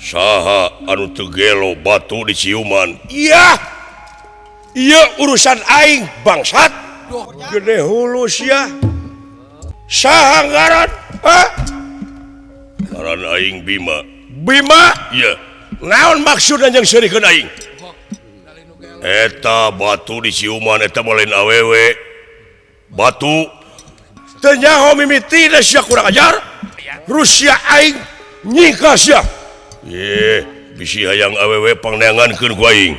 Saha anu teu gelo batu di ciuman. Iya. Iya urusan aing bangsat. Gede hulu sia. Saha ngaran? Hah? Ngaran aing Bima. Bima? Iya. Naon maksudna jeung seurikeun aing? Eta batu di ciuman eta mah lain awewe. Batu teu nyaho mimitina sia kurang ajar. Rusia aing nyingka sia. Ye, bisi hayang awewe pangneangankeun ku aing.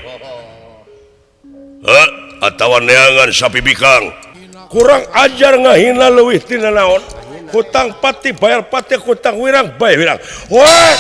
Heh, atawa neangan sapi bikang. Kurang ajar ngahina leuwih tina naon? Hutang pati bayar pati, hutang wirang bayar wirang. Wah!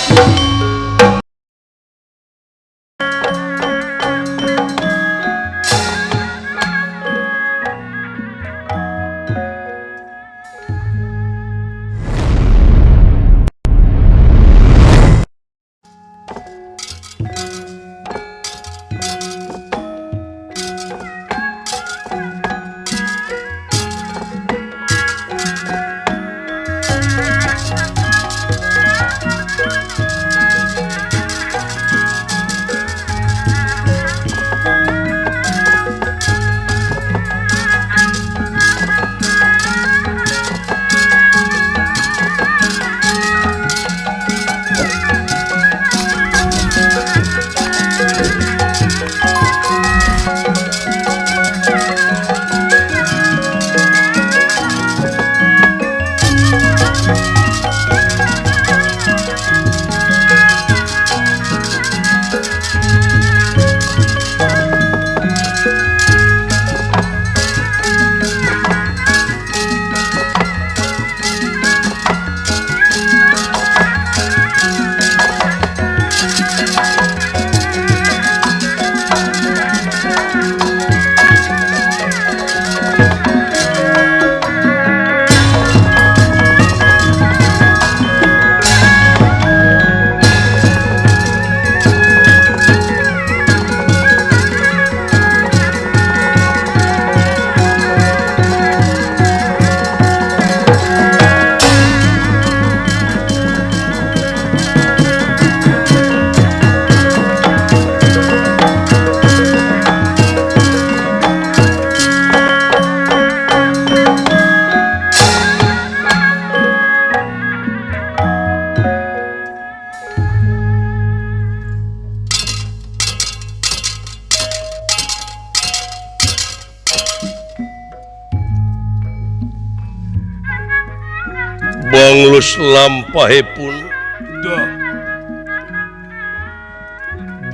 Banglus lampahipun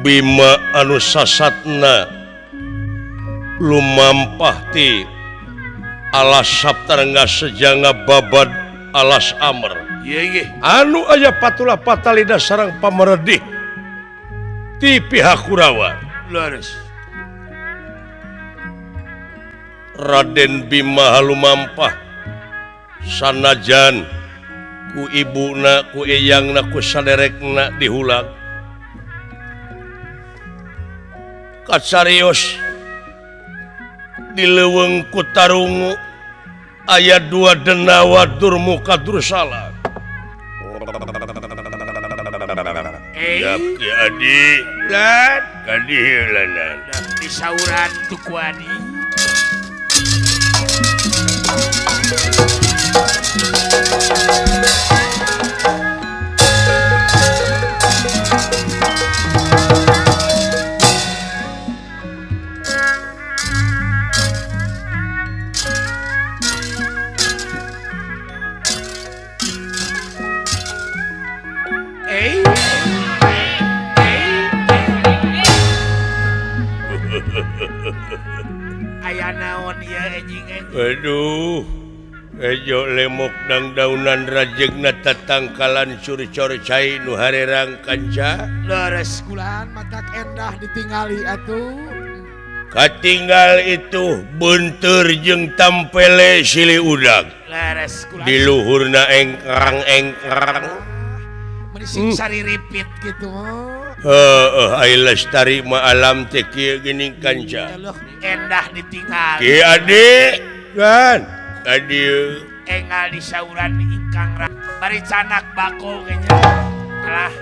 Bima anu sasatna lumampah ti alas Saptarengga sejanga babad alas Amer. Anu aya patula patalida sareng pameredih ti pihak Kurawa. Raden Bima halumampah sanajan ku ibuna ku eyangna ku saderekna dihulag. Kacarios di leuweung ku tarungu aya dua denawa Durmuka Dursala. Ya Ki Adi lan kadiheulanan disauran tuku Adi. Aya naon ieu anjing? Aduh, ejo lemok dangdaunan rajegna tatangkalan curcor cai nu harerang kanca. Leres kulan matak endah ditingali atuh. Katinggal itu beunteur jeung tampele silih udag. Leres kulan. Di luhurna engkrang-engkrang. Meni sing sariripit kitu. Heeh, ai lestari mah alam teh kieu geuning kanca. Endah ditinggal. Ki Adi kan Adi engal disauran ingkang bari canak bako kayaknya. Alah.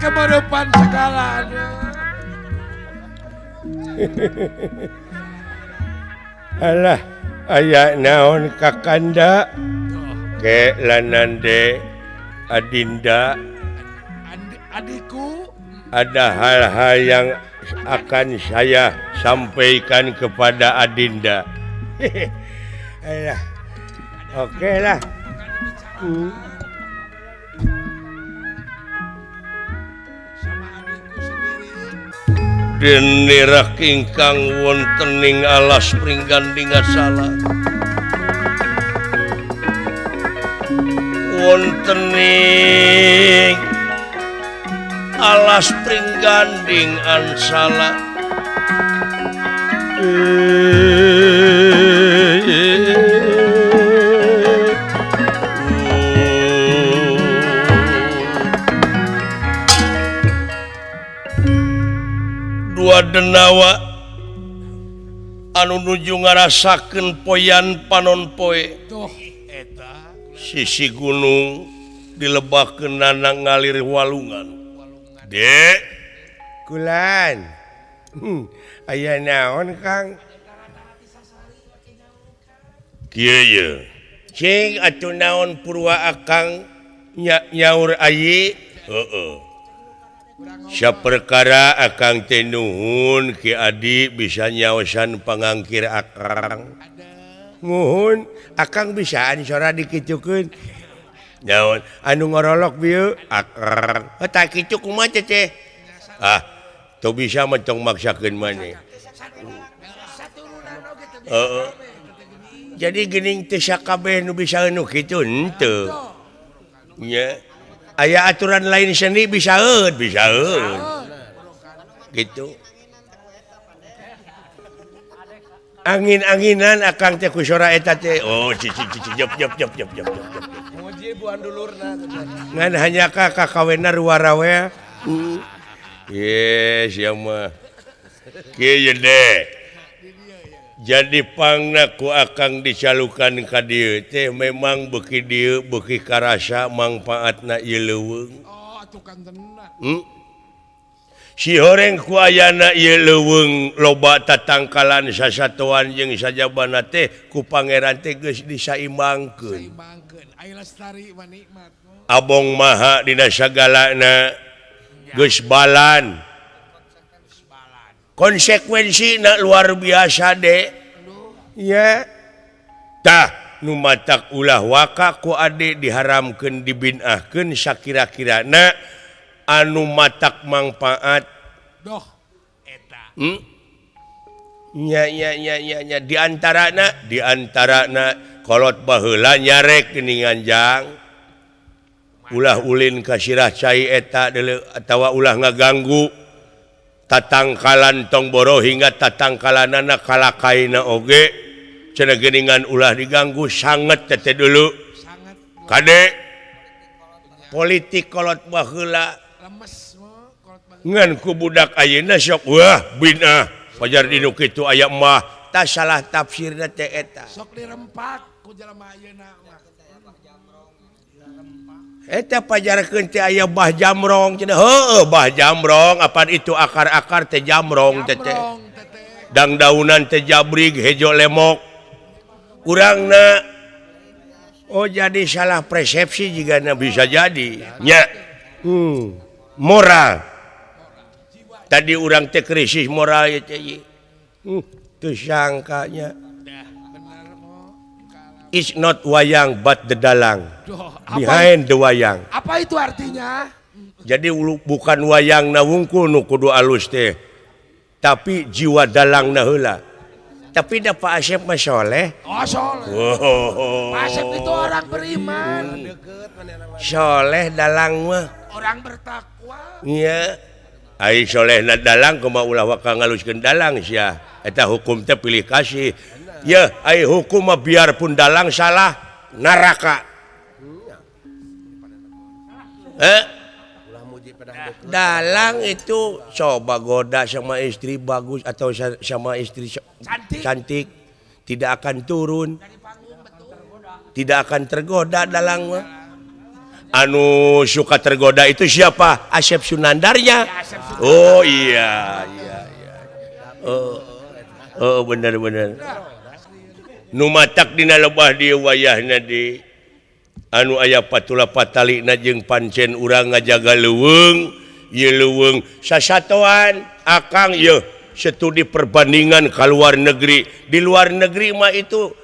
Make merupan segala. Alah, aya naon Kakanda? Ke lanande Adinda. Adikku. Ada hal-hal yang akan saya sampaikan kepada Adinda. Alah. Oke lah. Sama adikku sendiri. Denira ingkang wonten ing alas Pringganding salah. Wonten ing alas Pringganding ansala. Dua denawa anu nuju ngarasakeun poyan panon poe. Sisi gunung dilebakeun nana ngalir walungan. Dek kulan. Aya naon Kang? Kieu ye. Cing atuh naon purwa akang nyaur ayi? Heeh. Saperkara akang teh nuhun Ki Adi bisa nyaosan pangangkir akang. Nuhun akang bisaan sora dikitukeun. Naon anu ngorolok bieu akang. Tah kitu kumaha teh? Ah, teu bisa mah tong maksakeun maneh. Heeh. Jadi geuning teu sakabeh nu bisa nu kitu henteu. Nya. Aya aturan lain seni bisaeun, bisaeun. Gitu. Angin-anginan akang teh ku sora eta teh. Oh, cici cici jop jop jop jop jop jop. Muji buan dulurna. Ngan hanya ka kakawena ruwarawe. Ye, sia mah. Kieu deh. Jadi pangna ku akang dicalukan ka dieu teh memang beuki dieu beuki karasa mangpaatna ieu leuweung. Oh, atuh kantenna. Si horeng ku ayana ieu leuweung loba tatangkalan sasatoan jeung sajabana teh ku pangeran teh geus disaimbangkeun. Saimbangkeun. Ai lestari wa nikmat. Abong maha dina sagalana geus balan. Konsekuensi nak luar biasa dek. Ya. Tah nu matak ulah waka ku ade diharamkeun dibinahkeun sakira-kirana anu matak mangpaat. Doh eta. Nya nya nya nya nya diantarana kolot baheula nyarek geuningan jang. Ulah ulin ka sirah cai eta deuleu atawa ulah ngaganggu. Tatangkalan tong boro hingga tatangkalanana kalakaina oge cenah geuningan ulah diganggu sanget teh dulu kade politik kolot baheula ngan ku budak ayeuna sok wah binah pajar dinu kitu aya mah tah salah tafsirna teh eta sok dirempak ku jelema ayeuna mah eta pajarkeun teh aya bah jamrong cenah heueuh bah jamrong apan itu akar-akar teh jamrong teh dangdaunan teh jabrig hejo lemok urangna oh jadi salah persepsi jigana bisa jadi nya moral tadi urang teh krisis moral ieu teh teu sangkanya. It's not wayang but the dalang. Behind the wayang. Apa itu artinya? Jadi bukan wayang na wungkul nu kudu alus teh. Tapi jiwa dalang na heula. Tapi da Pak Asep mah soleh. Oh, soleh. Oh. Pak Asep itu orang beriman. Soleh dalang mah. Orang bertakwa. Iya. Ai soleh na dalang kumaha ulah waka ngaluskeun dalang sia. Eta hukum teh pilih kasih. Ya, ai hukum mah biarpun dalang salah neraka. Dalang itu coba goda sama istri bagus atau sama istri cantik, cantik tidak akan turun, tidak akan tergoda dalang mah. Anu suka tergoda itu siapa? Asep Sunandarnya. Oh iya iya iya. Oh, oh bener bener. Nu matak dina lebah di wayahna di anu aya patula patalina jeung pancen urang ngajaga leuweung, ieu leuweung sasatoan akang yeuh studi perbandingan ka luar negeri. Di luar negeri mah itu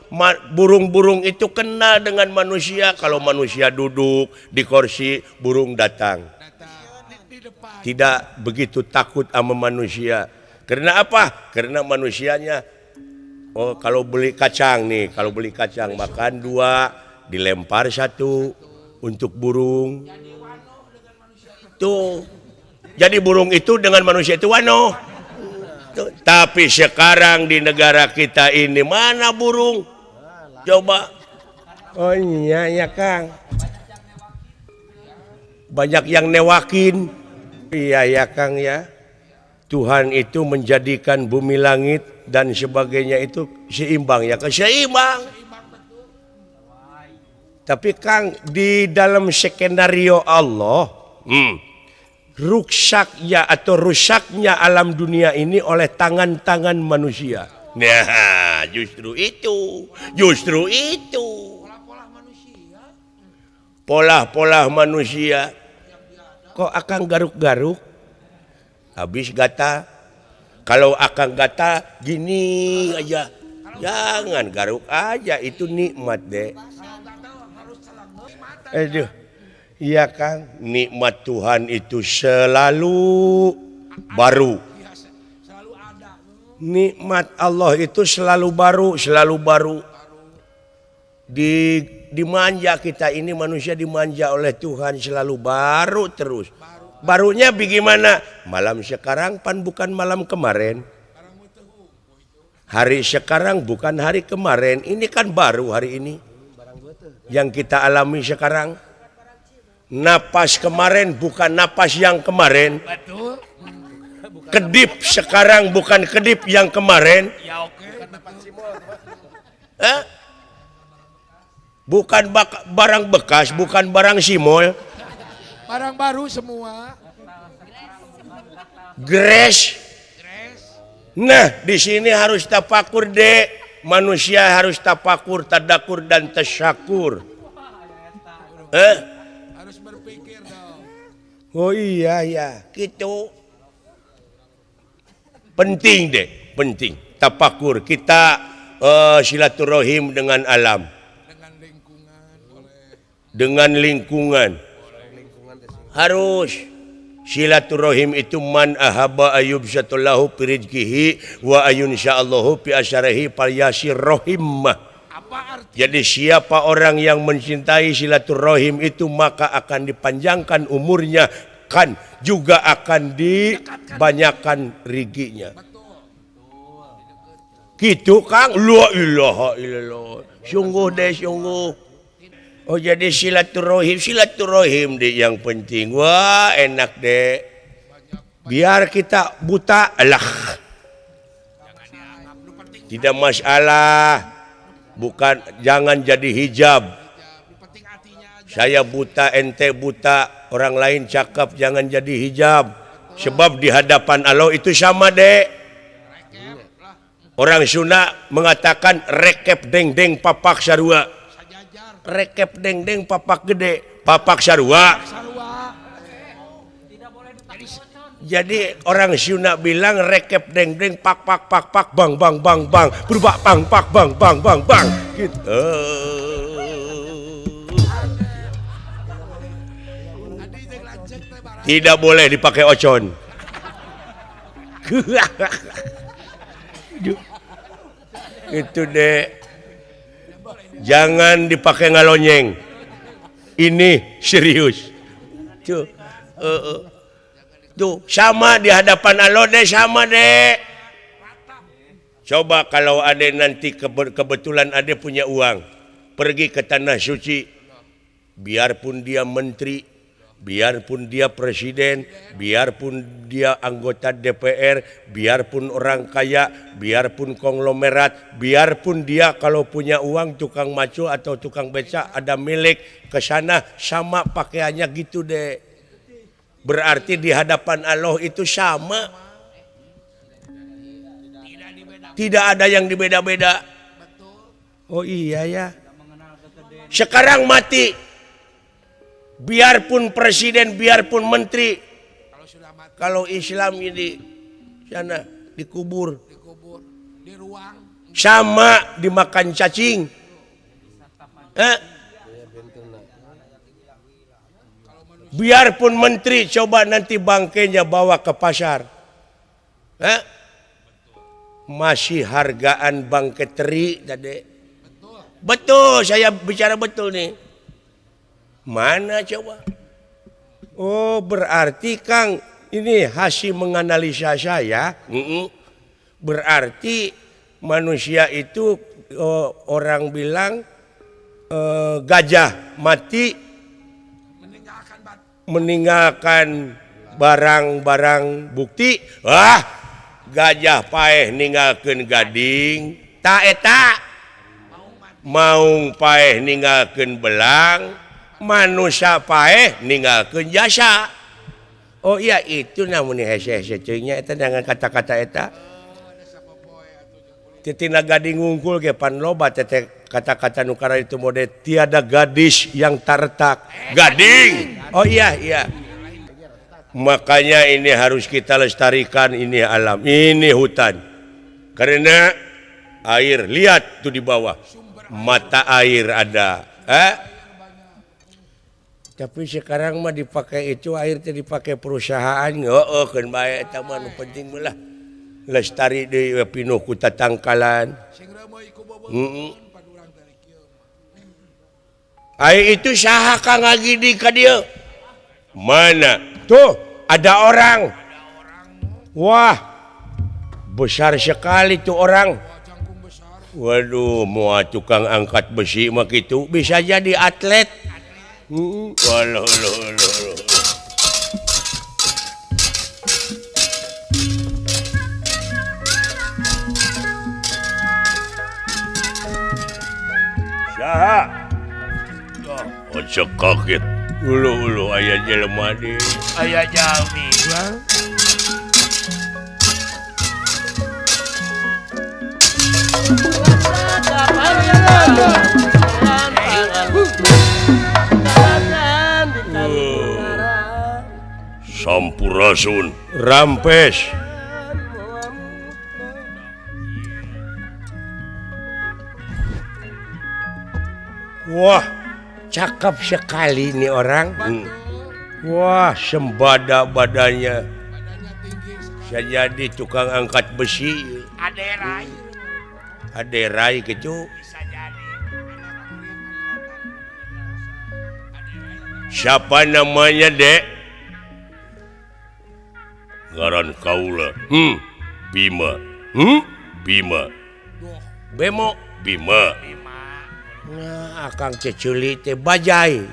burung-burung itu kenal dengan manusia. Kalau manusia duduk di kursi, burung datang. Tidak begitu takut sama manusia. Karena apa? Karena manusianya, oh kalau beli kacang nih, kalau beli kacang makan dua, dilempar satu untuk burung. Tuh. Jadi burung itu dengan manusia itu wano. Tuh. Tapi sekarang di negara kita ini mana burung? Coba. Oh iya ya Kang. Banyak yang newakin. Iya ya Kang ya. Tuhan itu menjadikan bumi langit dan sebagainya itu seimbang ya kan? Seimbang. Tapi Kang, di dalam skenario Allah, rusaknya atau rusaknya alam dunia ini oleh tangan-tangan manusia. Nah, justru itu, justru itu. Pola-pola manusia. Kok akang garuk-garuk? Habis gatal. Kalau akang gatal gini aja. Jangan garuk aja, itu nikmat deh. Aduh. Iya Kang, nikmat Tuhan itu selalu baru. Nikmat Allah itu selalu baru, selalu baru. Dimanja kita ini manusia dimanja oleh Tuhan selalu baru terus. Barunya bagaimana? Malam sekarang pan bukan malam kemarin. Hari sekarang bukan hari kemarin. Ini kan baru hari ini. Yang kita alami sekarang. Napas kemarin bukan napas yang kemarin. Kedip sekarang bukan kedip yang kemarin. Eh? Bukan barang bekas, bukan barang simol. Barang baru semua. Grace. Nah, di sini harus tafakur dek. Manusia harus tafakur, tadakur dan tasyakur. Eh? Harus berpikir dong. Oh iya ya, gitu. Penting deh, penting. Tafakur kita silaturahim dengan alam. Dengan lingkungan boleh. Dengan lingkungan. Harus silaturahim itu man ahaba ayub satullahu fi rizqihi wa ayun sya'allahu fi asyarihi falyasir rahimah. Jadi siapa orang yang mencintai silaturahim itu maka akan dipanjangkan umurnya, kan juga akan dibanyakkan riginya. Gitu Kang, la ilaha illallah. Sungguh deh, sungguh. Oh jadi silaturahim, silaturahim deh yang penting. Wah enak deh. Biar kita buta, alah. Tidak masalah. Bukan, jangan jadi hijab. Saya buta, ente buta, orang lain cakep, jangan jadi hijab. Sebab di hadapan Allah itu sama deh. Orang Sunda mengatakan rekep deng-deng papak sarua. Rekep deng-deng papak gede, papak sarua. Jadi orang Sunda bilang rekep deng-deng pak pak pak pak bang bang bang bang berubah pang pak bang bang bang bang gitu. Tidak boleh dipakai ocon. Itu deh. Jangan dipakai ngalonyeng. Ini serius. Tuh, tuh sama di hadapan Allah deh, sama deh. Coba kalau ade nanti kebetulan ade punya uang, pergi ke tanah suci, biarpun dia menteri, Biarpun dia presiden, biarpun dia anggota DPR, biarpun orang kaya, biarpun konglomerat, biarpun dia kalau punya uang tukang macu atau tukang becak ada milik ke sana sama pakaiannya gitu deh. Berarti di hadapan Allah itu sama. Tidak ada yang dibeda-beda. Oh iya ya. Sekarang mati. Biarpun presiden, biarpun menteri, kalau Islam ini sana dikubur, di ruang sama dimakan cacing. Biarpun menteri, coba nanti bangkainya bawa ke pasar, masih hargaan bangkai teri tadi. Betul, saya bicara betul nih. Mana coba? Oh berarti Kang ini hasil menganalisa saya. Berarti manusia itu orang bilang gajah mati meninggalkan barang-barang bukti. Wah, gajah paeh ninggalkeun gading, ta eta maung paeh ninggalkeun belang, manusia paeh ninggalkeun jasa. Oh iya itu namun hese-hese ceuingnya eta dengan kata-kata eta. Titina gading ngungkul ge pan loba teh kata-kata nu kara itu mode tiada gadis yang tartak. Gading. Oh iya iya. Makanya ini harus kita lestarikan, ini alam, ini hutan. Karena air, lihat tuh di bawah. Mata air ada. Tapi sekarang mah dipakai itu air teh dipakai perusahaan. Heeh keun bae eta mah nu penting mah lah. Lestari deui pinuh ku tatangkalan. Ai itu saha Kang ngagidi ka dieu? Mana? Tuh ada orang. Wah, besar sekali tuh orang. Waduh, moal tukang angkat besi mah kitu bisa jadi atlet. Waduh, waduh, waduh. Saha? Ojo kaget. Ulu-ulu aya jelema deui. Aya jalmi. Sampurasun Rampes. Wah, cakep sekali nih orang. Wah, sembada badannya. Saya jadi tukang angkat besi. Aderai. Aderai gitu. Siapa namanya, Dek? Ngaran kaula. Bima. Bima. Bemo. Bima. Nah, akang ceculi teh bajai.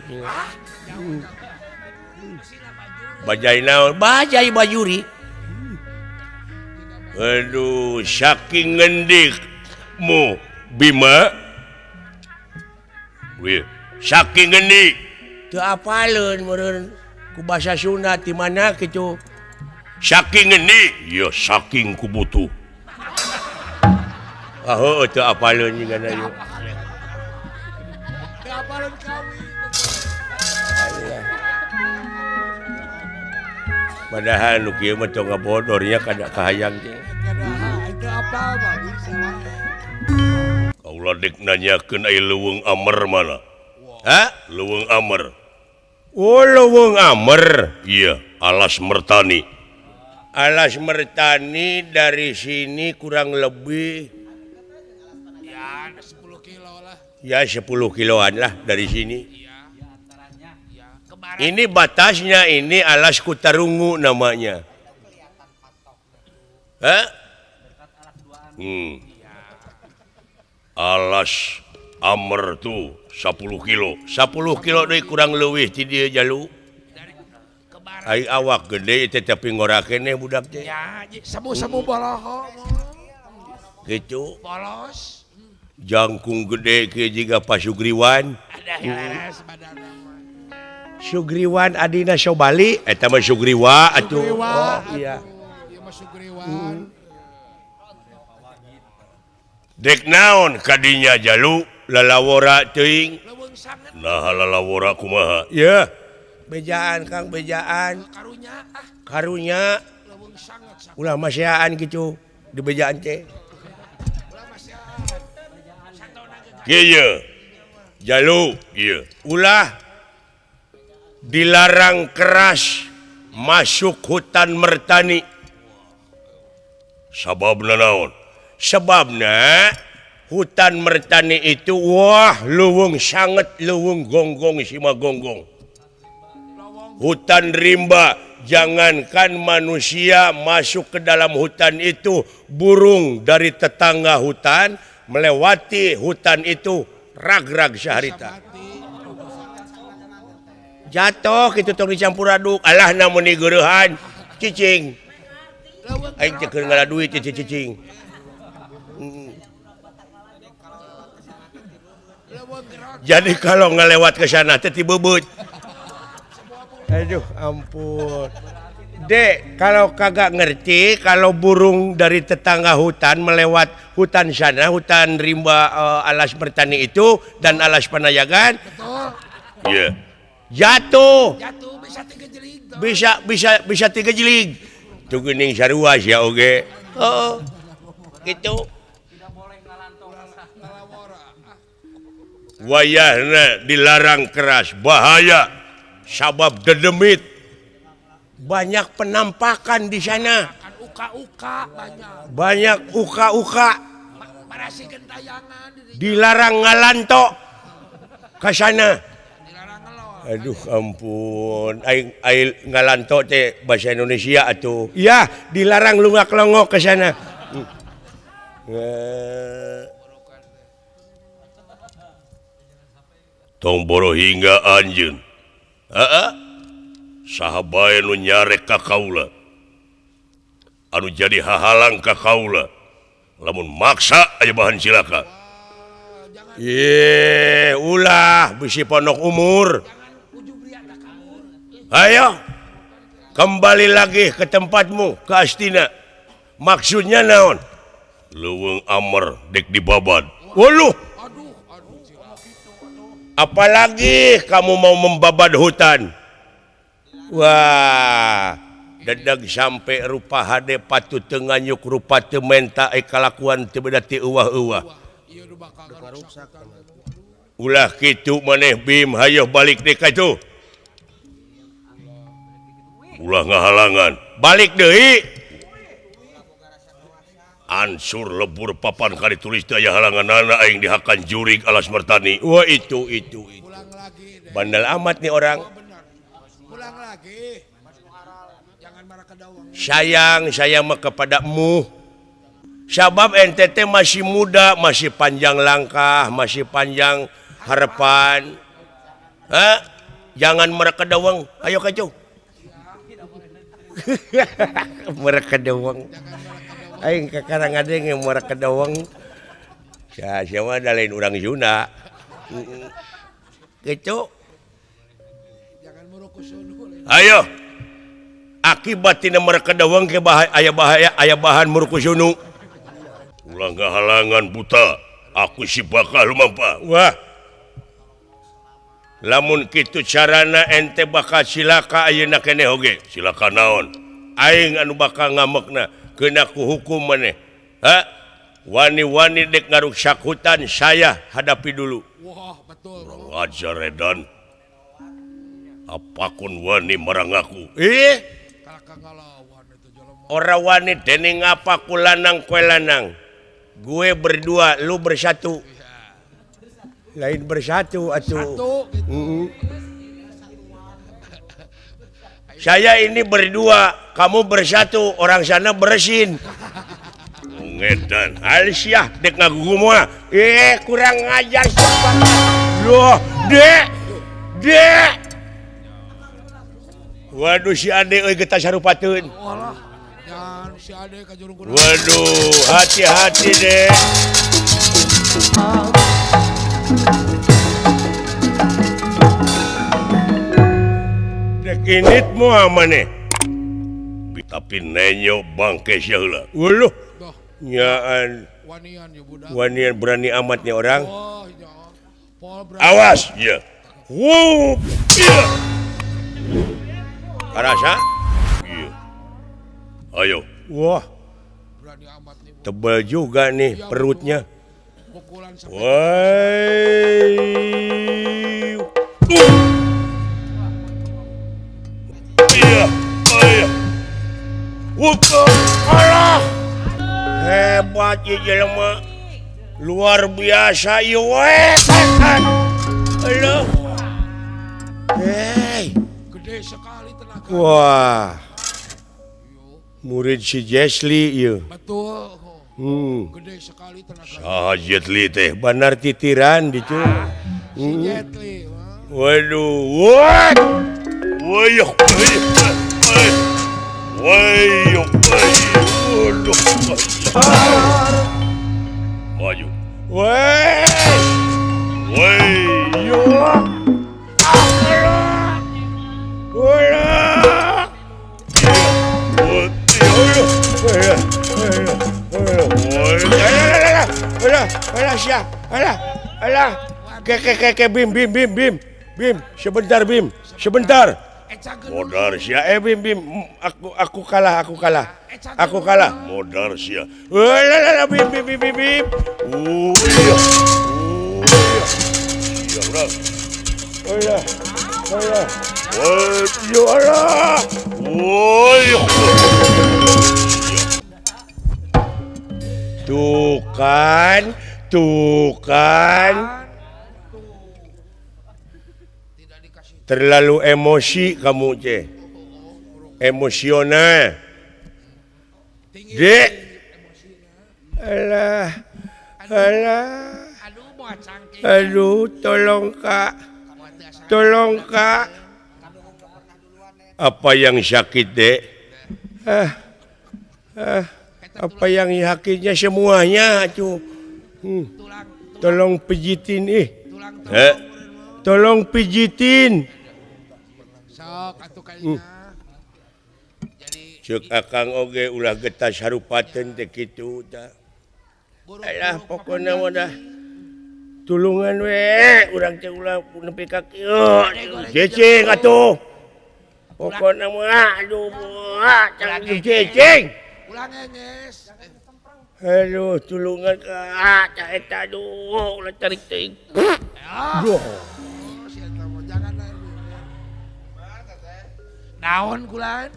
Bajai naon? Bajai bajuri. Aduh, saking ngendikmu Bima. Wih, saking ngendik. Teu apaleun meureun ku basa Sunda ti mana kitu. Saking ngendik, ya saking ku butuh. Ah heueuh teu apaleun jigana ieu. Padahal nu kieu mah tong ngabodornya kada kahayang teh. Kaula dek nanyakeun aya leuweung Amer mana? Hah? Leuweung Amer. Oh, leuweung Amer. Iya, Alas Mertani. Alas Mertani dari sini kurang lebih ya 10 kilo lah. Ya 10 kiloan lah dari sini. Ini batasnya, ini Alas Kutarungu namanya. Hah? Alas Amer tuh 10 kilo. 10 kilo deui kurang leuwih ti dieu jalu. Ai awak gede teh tapi ngora keneh budak teh. Ya, semu-semu boloho. Gitu. Polos. Jangkung gede kieu jiga Pasugriwan. Ada helaras badanna mah. Sugriwan adina Sobali eta mah Sugriwa atuh. Oh iya. Ieu mah Sugriwan. Dek naon kadinya jalu lalawora teuing. Nah lalawora kumaha? Yeuh. Bejaan Kang bejaan. Karunya ah. Karunya. Ulah maseaan kitu di bejaan teh. Kieu jalu ieu ulah dilarang keras masuk hutan Mertani. Sababna naon? Sebabna hutan Mertani itu wah leuweung sanget leuweung gonggong sima gonggong. Hutan rimba, jangankan manusia masuk ke dalam hutan itu, burung dari tetangga hutan melewati hutan itu rag-rag saharita. Jatuh kitu tong dicampur aduk, alah namun digeurehan cicing. Aing teh keur ngala duit cicing. Jadi kalau ngelewat ke sana teh tibebeut. Aduh ampun. Dek, kalau kagak ngerti kalau burung dari tetangga hutan melewat hutan sana, hutan rimba alas Mertani itu dan alas Panayagan. Iya. Yeah. Jatuh. Jatuh bisa tiga jelig. Bisa tiga jelig. Tuh geuning sarua sia oge. Heeh. Gitu. Wayahna dilarang keras, bahaya. Sabab dedemit. Banyak penampakan di sana. Uka-uka banyak. Banyak uka-uka. Dilarang ngalanto ke sana. Aduh ampun, aing aing ngalanto teh bahasa Indonesia atuh. Iya, dilarang lungak-longok ke sana. Tong boro hingga anjeun. Heeh. Saha bae nu nyarek ka kaula. Anu jadi hahalang ka kaula. Lamun maksa aya bahan cilaka. Ye, ulah bisi pondok umur. Ayo kembali lagi ke tempatmu, ke Astina. Maksudnya naon? Leuweung amer dek dibabad. Waluh. Apalagi kamu mau membabad hutan. Wah, dedeg sampai rupa hade patut teu nganyuk rupa teu menta kalakuan teu beda ti euwah-euwah. Ulah kitu maneh Bim, hayoh balik deui ka itu. Ulah ngahalangan, balik deui. Ansur lebur papan kali tulis teu aya halanganana aing dihakan jurig alas Mertani. Wah itu. Bandel amat nih orang. Pulang lagi. Jangan marah ke dawang. Sayang, saya mah kepadamu. Sabab NTT masih muda, masih panjang langkah, masih panjang harapan. Hah? Jangan marah ke dawang. Ayo kacau. Marah ke dawang. Aing kakarang adeng yang marah ke dawang. Siapa ada lain orang Sunda. Gitu. Ayo. Akibat tina mereka dawang ke bahaya aya bahaya aya bahan murkusunu. Ulah ngahalangan buta. Aku si bakal lumampa. Wah. Lamun kitu carana ente bakal silaka ayeuna keneh oge. Silaka naon? Aing anu bakal ngamekna kena ku hukum maneh. Ha? Wani-wani dek ngaruksak hutan saya hadapi dulu. Wah, betul. Ngajar edan. Apakun wani marang aku. Ora wani dening apa ku lanang kowe lanang. Gue berdua, lu bersatu. Lain bersatu atuh. Saya ini berdua, kamu bersatu, orang sana bersin. Ngedan, alsiah dek ngagugu moal. Kurang ngajar siapa? Loh, dek. Dek. Waduh si Ade euy getas sarupateun. Walah, jangan si Ade ka jurung kunaon. Waduh, hati-hati deh. Dek init moal maneh. Tapi nenyo bangke sia heula. Waduh. Nyaan. Wanian ya budak. Wanian berani amatnya orang. Oh, ya. Awas, ya. Wup. Ya. Karasa? Iya. Ayo. Wah. Berani amat nih. Tebal juga nih ya, perutnya. Pukulan sampai. Woi. Iya. Ayo. Wup. Alah. Hebat ieu jelema. Luar biasa ieu we. Alah. Hey. Gede sekali tenaga. Wah. Murid si Jesli ieu. Betul. Gede sekali tenaga. Saha Jetli teh banar titiran ditu. Si Jetli. Waduh. Wah. Wayuh. Wayuh. Waduh. Maju. Woi. Wayuh. Alah, alah, ke, bim, bim, bim, bim, bim, sebentar bim, sebentar. Modar sia, bim, bim, aku kalah, aku kalah, aku kalah. Modar sia, alah, bim, bim, bim, bim, bim. Iya, iya, alah, alah, alah, alah, Tuh kan, tuh kan. Terlalu emosi kamu, Ce. Emosional. Dek. Alah. Alah. Aduh, tolong Kak. Tolong Kak. Apa yang sakit, Dek? Apa yang sakitnya semuanya tuh. Tolong pijitin ih. Tolong pijitin. Sok atuh kayaknya. Ceuk akang oge ulah getas harupateun teh kitu tah. Alah pokona mah dah. Tulungan we urang teh ulah nepi ka kieu. Cecing atuh. Pokona mah aduh cecing. Ulah ngenyes. Aduh, tulungan ka eta aduh, ulah tarik teuing. Duh. Jangan naon kulan?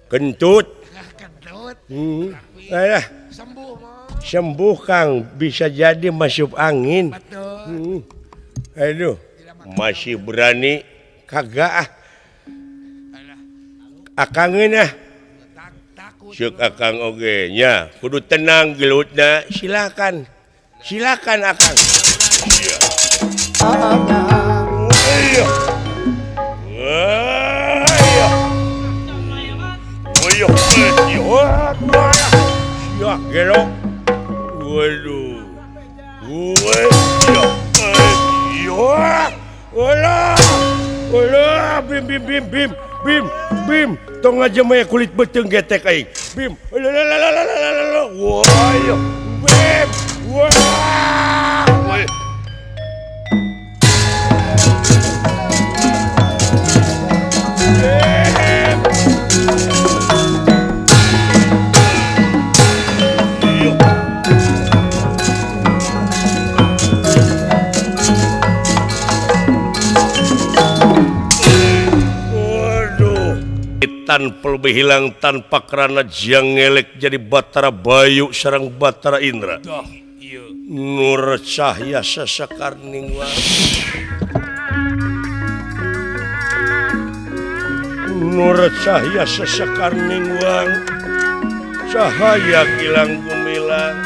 Kentut. Kentut. Alah. Sembuh mah. Sembuh Kang, bisa jadi masuk angin. Betul. Aduh, masih berani kagak ah. Akangeun ah. Ceuk akang oge nya, kudu tenang gelutna, silakan. Silakan akang. Iya. Iya. Iya, gelo. Waduh. Iya. Olah. Olah, bim bim bim bim bim bim. Tong aja mah kulit beteng getek aing. Bim. Lalalalalalala. Wah, bim. Wah. Tanpa lebih hilang tanpa kerana jang ngelek jadi Batara Bayu sareng Batara Indra. Nur cahya sasakarning wang. Nur cahya sasakarning wang. Cahaya gilang gumilang.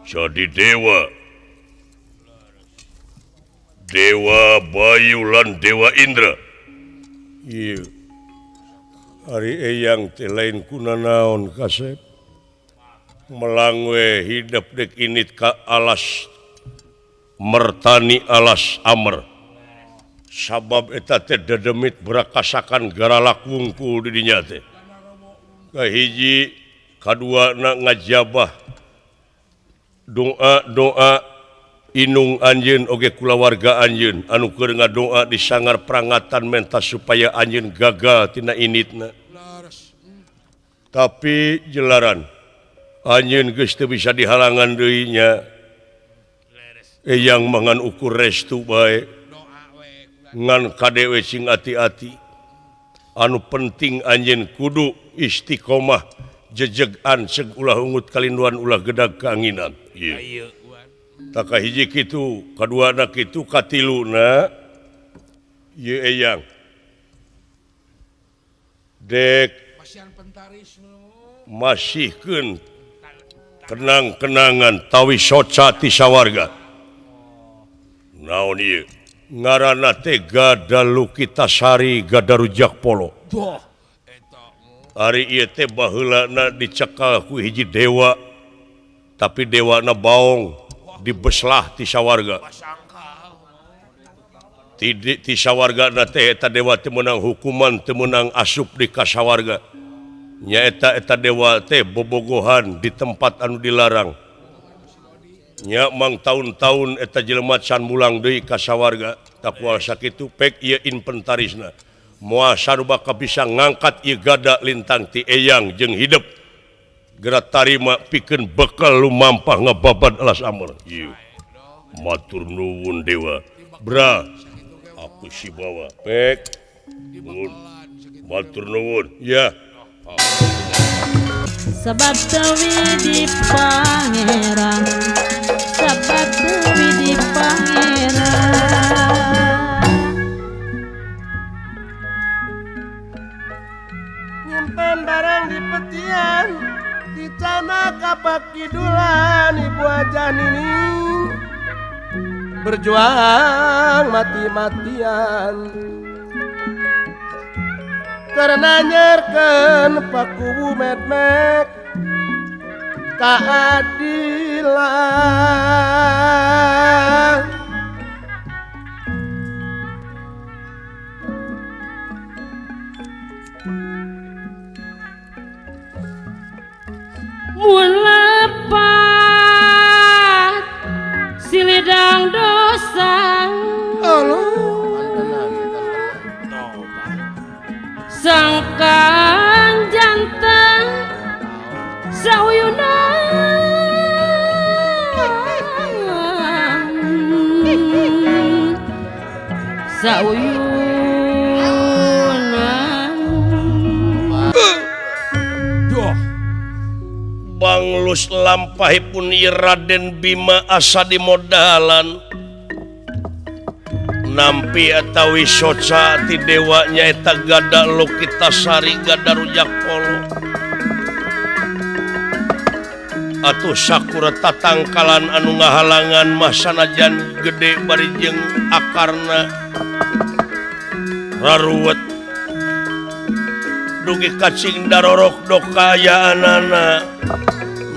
Jadi dewa. Dewa Bayu lan Dewa Indra. Ieu. Ari eyang teh lain kunanaon kasep. Melang we hidep dek init ka alas mertani alas amer. Sabab eta teh dedemit berakasakan garalak wungkul di dinya teh. Kahiji kaduana ngajabah doa-doa inung anjeun oge kulawarga anjeun anu keur ngadoa di sangar prangatan menta supaya anjeun gagal tina initna. Tapi jelaran anjeun geus teu bisa dihalangan deui nya. Eyang mangan ukur restu bae. Ngan kadewe sing ati-ati. Anu penting anjeun kudu istiqomah jejegan seg ulah ungut kalinduan ulah gedag kaanginan. Ieu. Taka hiji kitu, kaduana kitu, katiluna ieu eyang. Dek masihkeun kenang-kenangan tawi soca ti sawarga. Naon ieu? Ngaranna teh Gada Lukitasari Gada Rujak Polo. Ari ieu teh baheulana dicekal ku hiji dewa, tapi dewana baong dibeslah ti sawarga. Ti sawarga teh eta dewa teu meunang hukuman, teu meunang asup di kasawarga. Nyaeta eta dewa teh bobogohan di tempat anu dilarang. Nya mang taun-taun eta jelema can mulang deui ka sawarga. Takual sakitu pek ieu inventarisna. Moal sarua bisa ngangkat ieu gada lintang ti eyang jeung hidep. Geura tarima pikeun bekal lumampah ngababad alas amur. Ieu. Matur nuwun dewa. Bra, aku sibawa. Pek. Nuwun. Matur nuwun. Ya. Sebab tewi di pangeran, sebab tewi di pangeran. Nyimpen barang di petian, di tanah kapak kidulan, ibu aja nining berjuang mati-matian. Karena nyerken pakubu medmek keadilan. Mun lepat silidang dosa. Sangkan jantan sauyunan sauyunan. Duh. Banglus lampahipun Raden Bima asa di modalan. Nampi atawi soca ti dewa nyaeta Gada Lukitasari Gada Rujak Polo. Atuh sakura tatangkalan anu ngahalangan mah sanajan gede bari jeung akarna raruwet. Dugi kacing darorok dok kaayaanana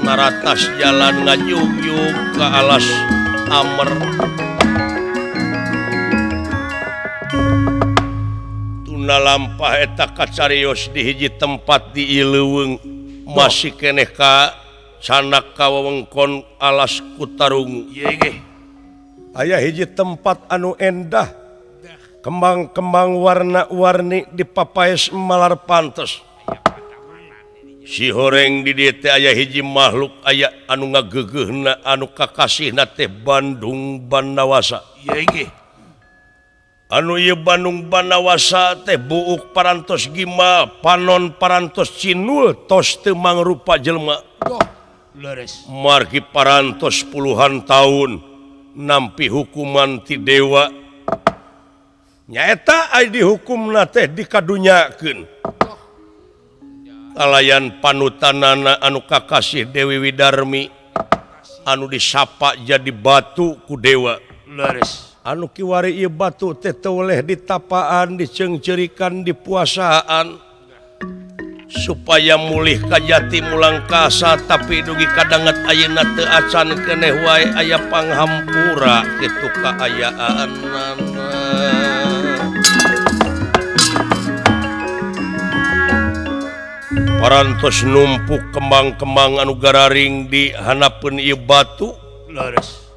naratas jalan ngajuyug ka alas amer. Lampah eta kacarios di hiji tempat di Ileuweung masih keneh ka canak ka wewengkon alas Kutarungu. Aya hiji tempat anu endah, kembang-kembang warna-warni di papaes malar pantes. Si horeng di dieu teh aya hiji makhluk aya anu ngageugeuhna anu kakasihna teh Bandung Bandawasa. Anu ieu Bandung Bandawasa teh buuk parantos gimal, panon parantos cinul, tos teu mangrupa jelema. Margi parantos puluhan tahun nampi hukuman ti dewa. Nyaeta ai dihukumna teh dikadunyakeun. Kalayan panutanana anu kakasih Dewi Widarmi. Anu disapa jadi batu ku dewa. Leres. Anu kiwari ieu batu teh teu weleh ditapaan, diceungceurikan, dipuasaan supaya mulih ka jati mulang kasa tapi dugi kadanget ayeuna teu acan keneh wae aya panghampura kitu kaayaanana. Parantos numpuk kembang-kembang anu gararing di hanapeun ieu batu. Leres.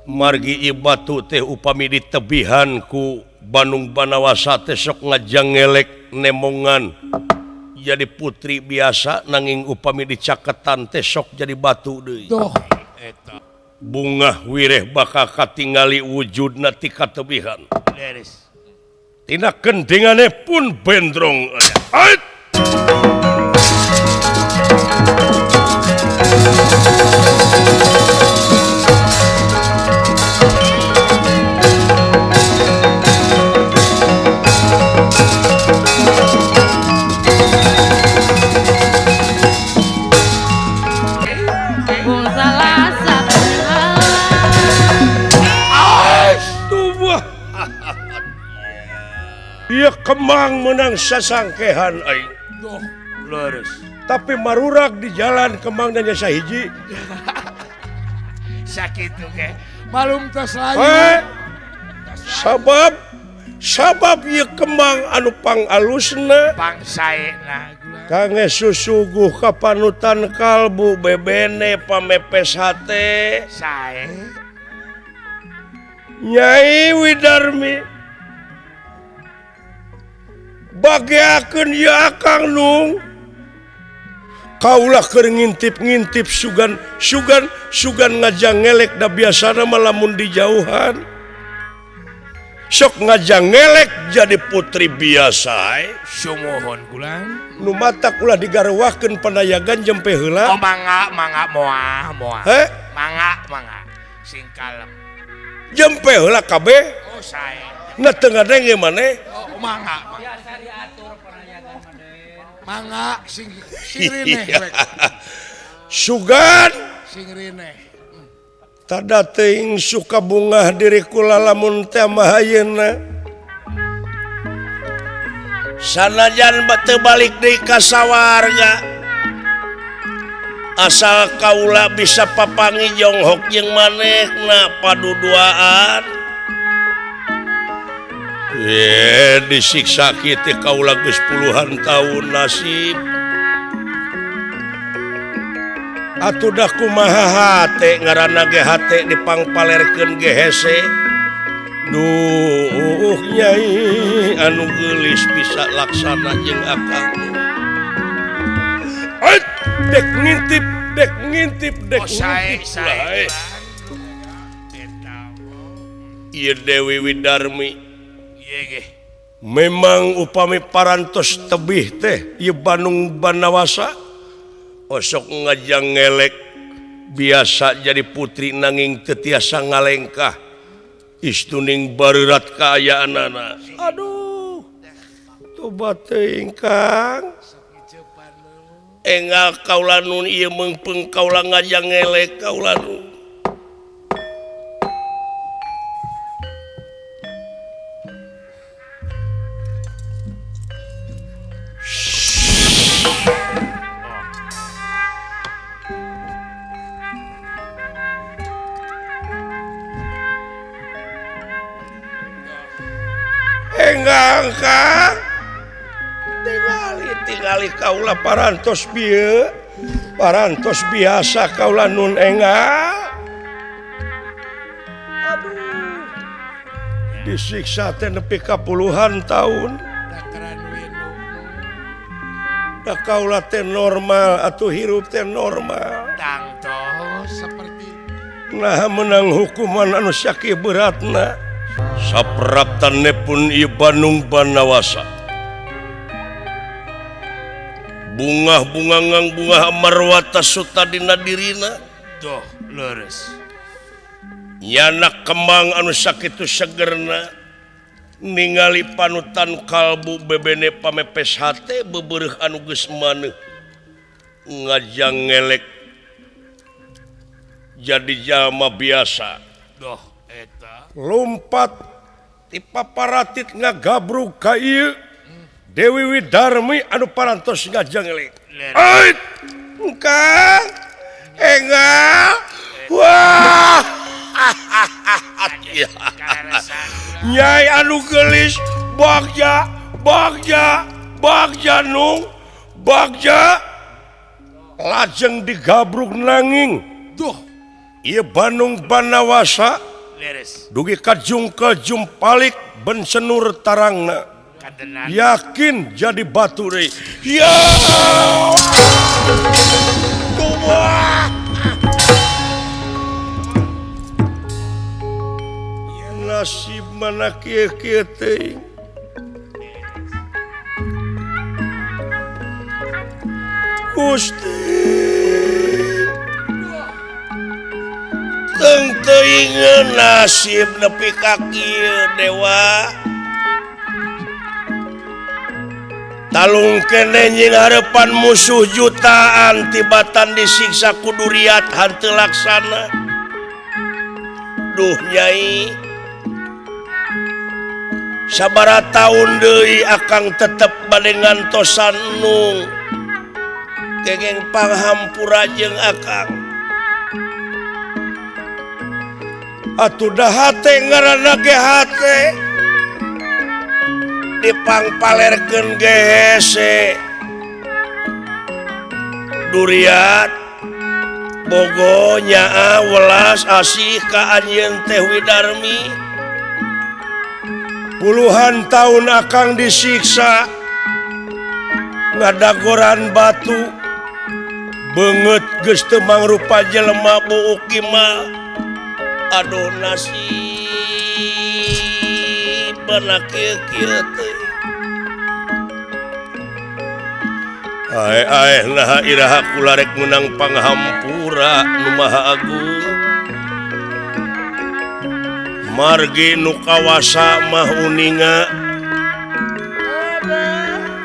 Margi ieu batu teh upami ditebihan ku Bandung Banawasa teh sok ngajangelek nemongan jadi putri biasa nanging upami dicaketan teh sok jadi batu deui. Duh eta. Bungah wireh bakal katingali wujudna ti katebihan. Leres. Tina kendingane pun bendrong. Ait! Ieu kembang menang sasangkehan aing. Duh, leres. Tapi marurak di jalan kembang nanya sahiji. Sakitu ge. Malum tos layu. Sabab ieu kembang anu pangalusna pangsaena kangge susuguh ka panutan kalbu bebene pamepes hate. Sae. Nyai Widarmi bageakeun ieu Akang Nung. Kaulah keur ngintip-ngintip sugan sugan sugan ngajangelek da biasana mah lamun dijauhan. Sok ngajangelek jadi putri biasa. Sumuhun gulang. Nu matak ulah digarwahkeun panayagan jempe heula. Oh mangga mangga moal moal. Heh? Mangga mangga sing kalem. Jempe heula kabeh. Oh sae. Na teu ngadenge maneh. Oh mangga. Biasa diatur panayagan maneh. Mangga sing sing rineh. Sugan sing rineh. Tada teuing suka bungah diri kula lamun teh mah ayeuna. Sanajan teu balik deui ka sawarga. Asal kaula bisa papangi jonghok jeung manehna paduduaan. Disiksa kieu teh kaula geus puluhan tahun nasib. Atuh dah kumaha hate ngaranna ge hate dipangpalerkeun ge hese. Duh nyai anu geulis bisa laksana jeung akang. Ait dek ngintip dek ngintip dek ngintip. Sae. Ieu Dewi Widarmi. Memang upami parantos tebih teh ieu Bandung Banawasa osok ngajang ngelek biasa jadi putri nanging teu tiasa ngalengkah istuning bareurat kaayaanana. Aduh tobat teuing Kang. Engal kaula nun ieu meungpeung kaula ngajang ngelek kaula nun. Enggang Kang tingali kaula parantos bieu parantos biasa kaula nun enggal. Aduh disiksa teh nepi ka puluhan tahun. Da kaula teh normal atuh hirup teh normal. Tangtos seperti nah menang hukuman anu sakieu beratna. Sapraptane pun ieu Bandung Banawasa. Bungah bungangang bungah amarwata suta dina dirina. Duh leres. Nyana kembang anu sakitu segerna ningali panutan kalbu bebene pamepes hate bebereuh anu geus maneuh ngajang ngelek Jadi jalma biasa. Doh eta. Lompat ti paparatit ngagabrug ka ieu Dewi Widarmi anu parantos ngajenglik. Ait! Engkang! Engal! Wah! Nyai anu geulis bagja bagja bagja nung bagja lajeng digabrug nanging. Duh. Ieu Bandung Banawasa dugi ka jungkel jumpalik bensenur tarangna. Yakin jadi batu deui. Ya. Kumaha? Nasib mana kieu-kieu teuing. Gusti. Teu teuingeun nasib nepi ka kieu dewa. Talung kene nying harepan musuh jutaan tibatan disiksa ku duriat hanteu laksana. Duh Nyai. Sabaraha taun deui akang tetep bade ngantosan nung. Kengeng panghampura jeung akang. Atuh da hate ngaranna ge hate. Dipangpalerkeun ge hese. Duriat bogo nyaa welas asih ka anjeun teh Widarmi. Puluhan tahun akang disiksa ngadagoran batu beungeut geus teu mangrupa jelema buuk kimal. Aduh nasib bana kieu-kieu teh. Ae ae naha iraha kula rek meunang panghampura nu Maha Agung. Margi nu kawasa mah uninga.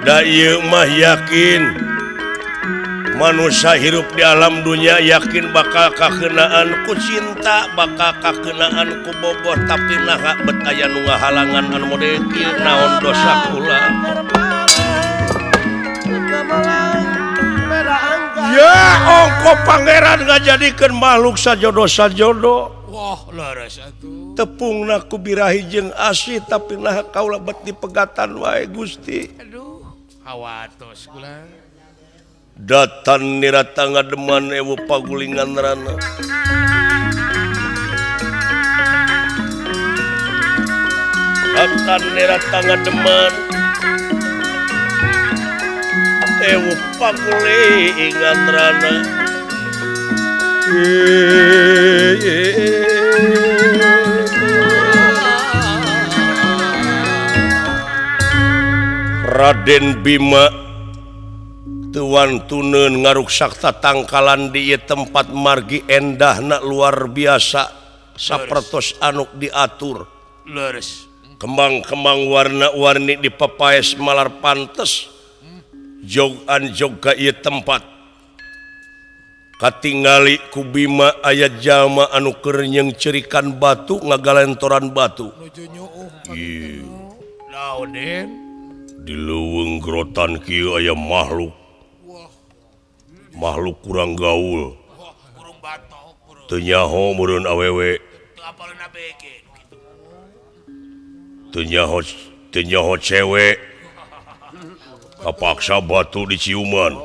Da ieu mah yakin manusia hirup di alam dunia yakin bakal kakenaan ku cinta, bakal kakenaan ku bogoh, tapi naha bet aya nu ngahalangan anu model kieu naon dosa kula. Ya ongko pangeran ngajadikeun makhluk sajodo-sajodo. Wah, leres atuh. Tepungna ku birahi jeung asih tapi naha kaula bet dipegatan wae Gusti. Aduh, hawatos kula. Datan nirata ngademan ewu pagulingan rana. Datan nirata ngademan ewu pagulingan rana. Raden Bima Tuan tuneun ngaruksak tatangkalan di ieu tempat margi endahna luar biasa sapertos anuk diatur. Leres. Kembang-kembang warna-warni di papaes malar pantes. Jogan jog ka ieu tempat. Katingali ku Bima aya jalma anu keur nyeungceurikan batu ngagalentoran batu. Ieu. Naon Den? Di leuweung grotan kieu aya makhluk. Makhluk kurang gaul. Teu nyaho meureun awewe. Teu nyaho cewe. Kapaksa batu diciuman.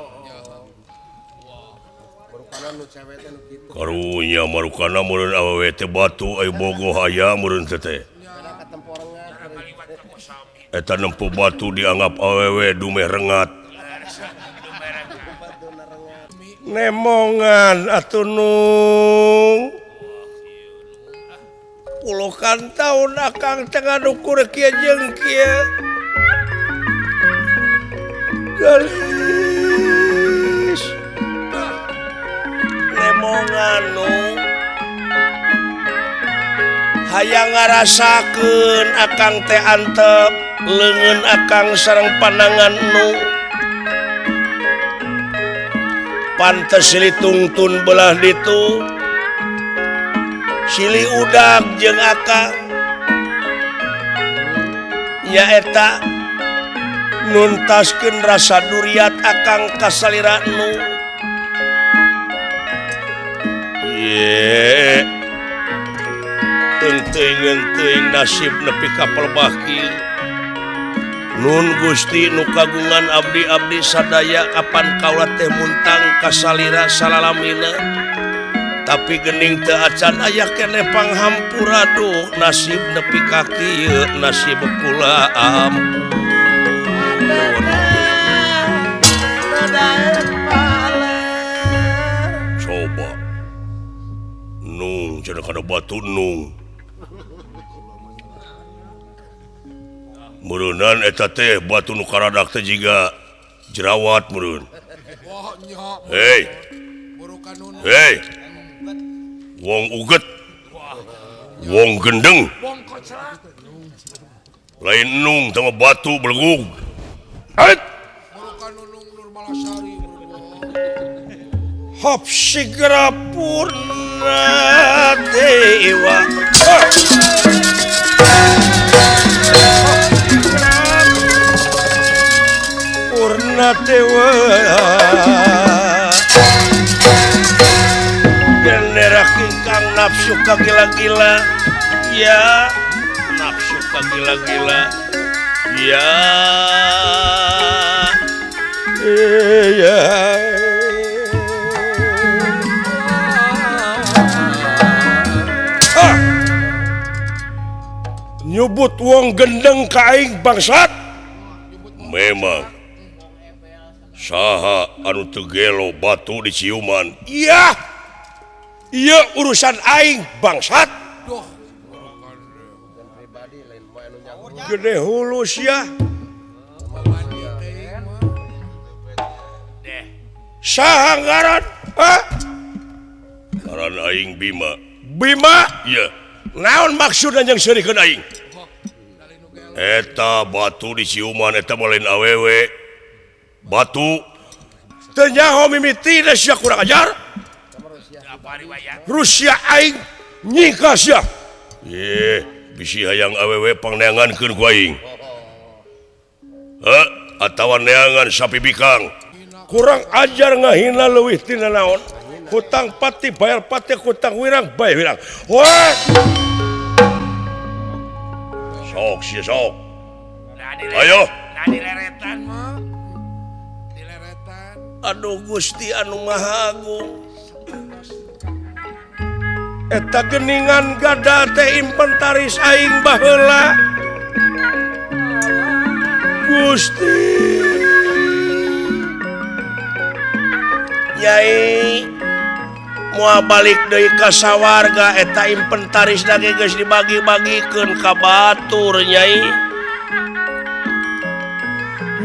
Karunya marukana meureun awewe teh batu aya bogoh aya meureun teh. Eta nempo batu dianggap awewe dumeh rengat. Nemongan atuh nung. Puluhan tahun akang teh ngadukur kieu jeung kieu. Gelis. Nemongan nung. Hayang ngarasakeun akang teh antep leungeun akang sareng pandangan nung. Pantes litungtun belah ditu Silih udag jeung akang nyaeta nuntaskeun rasa duriat akang kasalira nu. Ye teuing-teuing nasib nepi ka pelebah kieu. Nun Gusti nu kagungan abdi-abdi sadaya kapan kaula teh muntang kasalira salalamina. Tapi gening teu acan aya keneh panghampura duh nasib nepi ka kieu nasib kula ampun. Coba nung cenah kana batu nung. Meureunnan eta teh batu nu karadak teh jiga jerawat meureun. Hei. Hei. Wong uget. Wong gendeng. Lain nung sama batu belegug. Hait. Hop segera purna dewa. Purna dewa. Genera kingkang nafsu kagila-gila. Ya, nafsu kagila-gila. Ya. Ya. Nyebut wong gendeng ka aing bangsat. Memang saha anu teu gelo batu diciuman. Iya. Iya urusan aing bangsat. Gede hulu sia. Saha ngaran? Hah? Ngaran aing Bima. Bima? Iya. Naon maksudna jeung seurikeun aing? Eta batu diciuman eta mah lain awewe. Batu teu nyaho mimitina sia kurang ajar. Rusia aing nyingka sia. Ye, bisi hayang awewe pangneangankeun ku aing. Heh, atawa neangan sapi bikang. Kurang ajar ngahina leuwih tina naon. Hutang pati bayar pati, hutang wirang bayar wirang. Wah. Sok sia sok. Ayo. Nah dileretan mah. Dileretan. Aduh Gusti anu Maha Agung. Eta geningan gada teh inventaris aing baheula. Gusti. Nyai moal balik deui ka sawarga eta inventaris lagi geus dibagi-bagikeun ka batur nyai.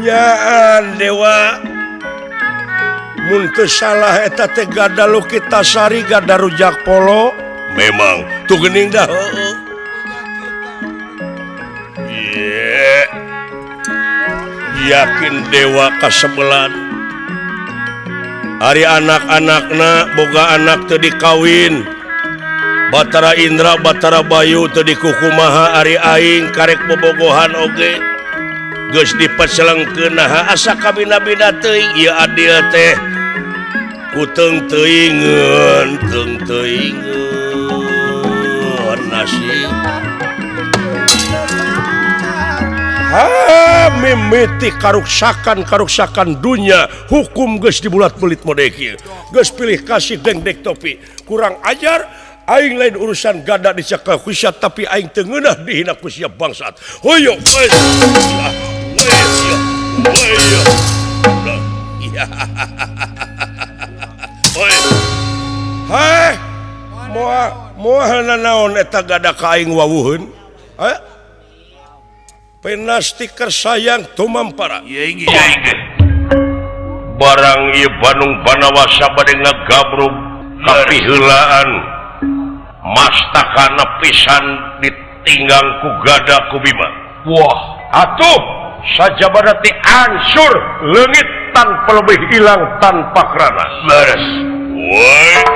Nyaan dewa mun teu salah eta teh gada Lukitasari gada rujak polo. Memang tuh geuning dah heueuh. Ye. Yakin dewa kasebelan. Ari anak-anakna boga anak teu dikawin. Batara Indra, Batara Bayu teu dikukumaha ari aing karek bobogohan oge. Geus dipeselengkeun naha asa kabina-bina teuing ieu adil teh. Kuteung teuingeun, teung teuingeun nasib. Ha mimiti karuksakan-karuksakan dunya hukum geus dibulat-belit mode kieu. Geus pilih kasih dengdek topi. Kurang ajar aing lain urusan gada dicekal ku sia tapi aing teu ngeunah dihina ku sia bangsat. Hoyo. Hei, moal nanaon eta gada ka aing wawuheun. Heh. Pena stiker sayang tumampara. Barang ieu Bandung Banawasa bade ngagabrug kapiheulaan mastakana pisan ditinggang ku gada ku Bima. Wah, atuh sajabana ti ansur leungit tanpa lebih hilang tanpa kerana. Beres. Woi.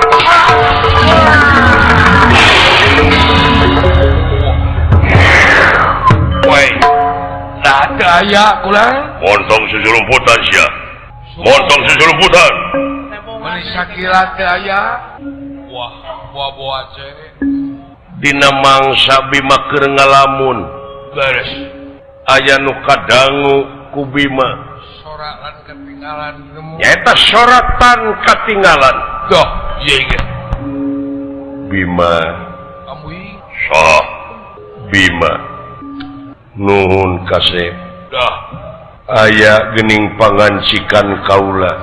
Aya kurang montong susulumputan sia montong susulumputan meuni sakilat teh aya wah boa-boa ce dina mangsa Bima keur ngalamun beres aya nu kadangu ku Bima sorakan ketinggalan nemu nyaeta soratan katinggalan doh ieu ge Bima amui sah Bima nuhun kasep dah aya geuning pangancikan kaula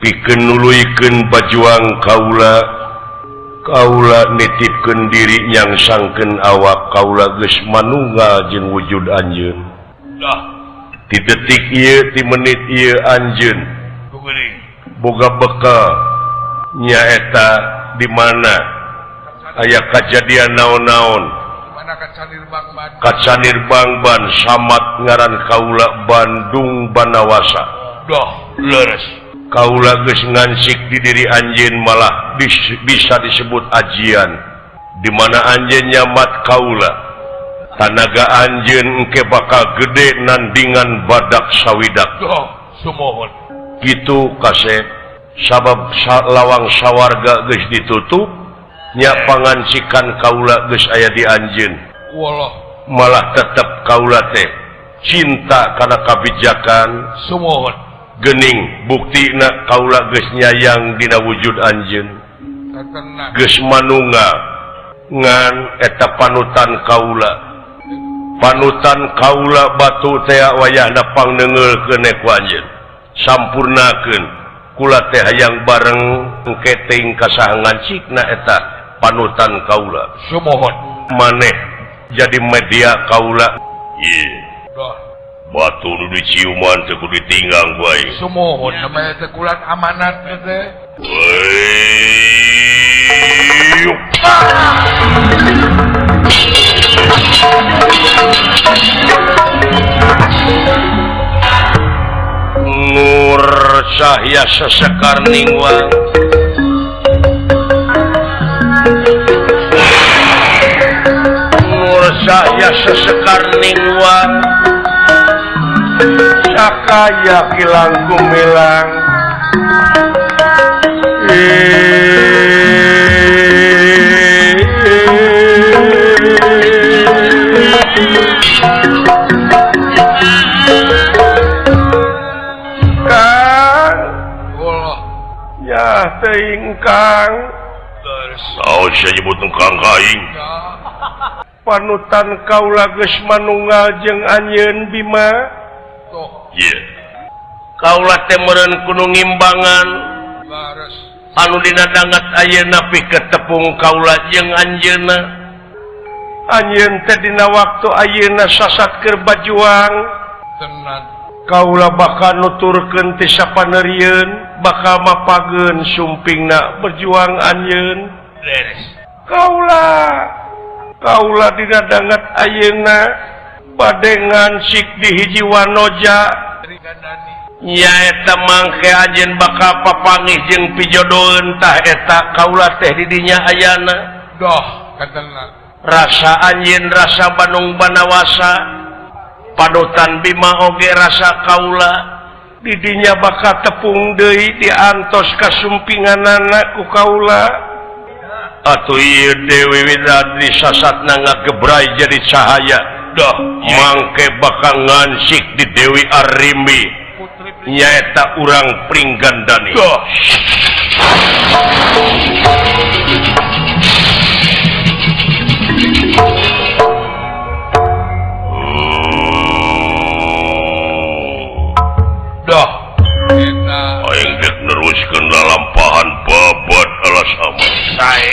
pikeun nuluykeun bajuang kaula kaula nitipkeun diri nyangsangkeun awak kaula geus manunggal jeung wujud anjeun dah ti detik ieu ti menit ieu anjeun boga bekal nyaeta di mana aya kajadian naon-naon Kacanir Bangban samat ngaran kaula Bandung Banawasa doh leres kaula geus ngansik di diri anjeun malah bisa disebut ajian di mana anjeun nyamat kaula tanaga anjeun engke bakal gede nandingan badak sawidak doh sumohon kitu kasep sabab lawang sawarga geus ditutup nya pangancikan kaula geus aya di anjeun wallah malah tetep kaula teh cinta kana kabijakan sumohon gening buktina kaula geus nyayang dina wujud anjeun geus manunggal ngan eta panutan kaula batu teh wayahna pangneungeulkeun ku anjeun sampurnakeun kula teh hayang bareng engke teuing kasaha ngancikna eta panutan kaula sumohon maneh jadi media kaula ieu batu nu diciuman teh kudu ditinggang bae sumohon namanya teh kulan amanat teh Nur cahya sesekar ningwang Nur cahya sesekar ningwang sakaya kilang gumilang Kang ya teuing Kang naon sia nyebut nu Kang ka aing panutan kaula geus manunggal jeung anjeun Bima yeah. Kaula teh meureun kudu ngimbangan anu dina dangat ayeuna pikeun tepung kaula jeung anjeunna anjeun teh dina waktu ayeuna sasat keur bajuang tenan kaula bakal nuturkeun ti sapaneurieun bakal mapageun sumpingna berjuang anjeun beres kaula dina dangat ayeuna bade ngansik di hiji wanoja nyaeta mangke anjeun bakal papangih jeung pijodoeun tah eta kaula teh di dinya ayana doh katena rasa anjeun rasa Bandung Banawasa panutan Bima oge rasa kaula di dinya bakal tepung deui diantos kasumpinganana ku kaula atuh ieu Dewi Widadri sasatna ngagebray jadi cahaya doh mangke bakal ngansik di Dewi Arimbi nyaeta urang Pringgandani doh dah eta aing dek neruskeun lalampahan babad alas amat sae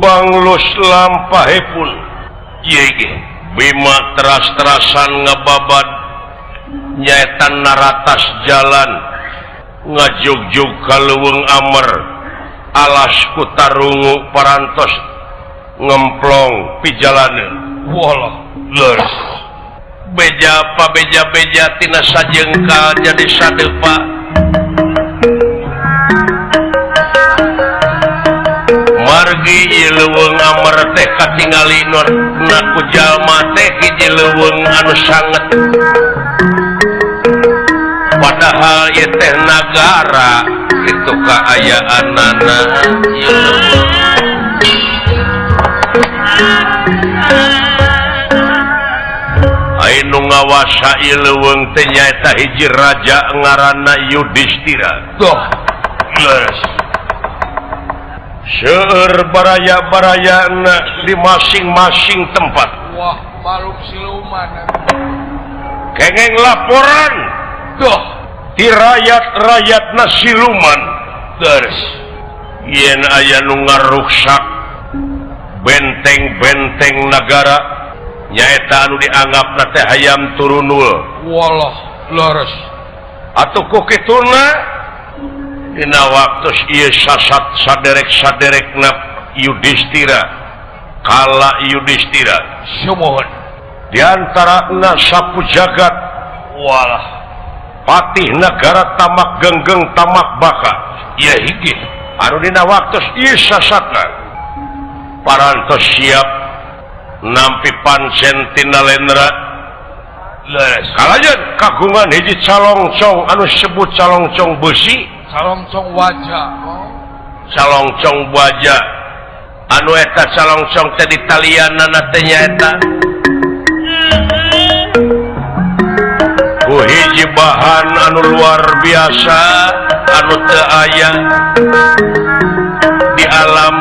Banglus lampahipun ieu ge Bima teras-terasan ngababad nyaeta naratas jalan ngajugjug ka leuweung amer alas kutarungu parantos ngemplong pijalaneun walah leres beja pa beja-beja tina sajengkal jadi sadepa margi ieu leuweung Amer teh katingali na ku jalma teh hiji leuweung anu sanget. Padahal ieu teh nagara kitu kaayaanana ieu leuweung. Anu ngawasa ieu leuweung teh nyaeta hiji raja ngaranna Yudhistira. Tuh, leres. Seueur baraya-barayana di masing-masing tempat. Wah, baluk siluman. Kengeng laporan. Tuh, di rakyat-rakyatna siluman. Leres. Yen aya nu ngaruksak benteng-benteng nagara nyaeta anu dianggapna teh hayam turunul. Walah, leres. Atuh ku kituna dina waktu ieu sasat saderek-saderekna Yudhistira kala Yudhistira sumuhun di antarana sapu jagat. Walah, patih nagara tamak genggeng tamak baka ieu hiji anu dina waktu ieu sasatna parantos siap nampi pancen tina lendra. Leres. Kalayan kagungan hiji calongcong anu sebut calongcong besi, calongcong wajah. Calongcong wajah anu eta calongcong teh ditalianana teh nyaeta ku hiji bahan anu luar biasa anu teu aya di alam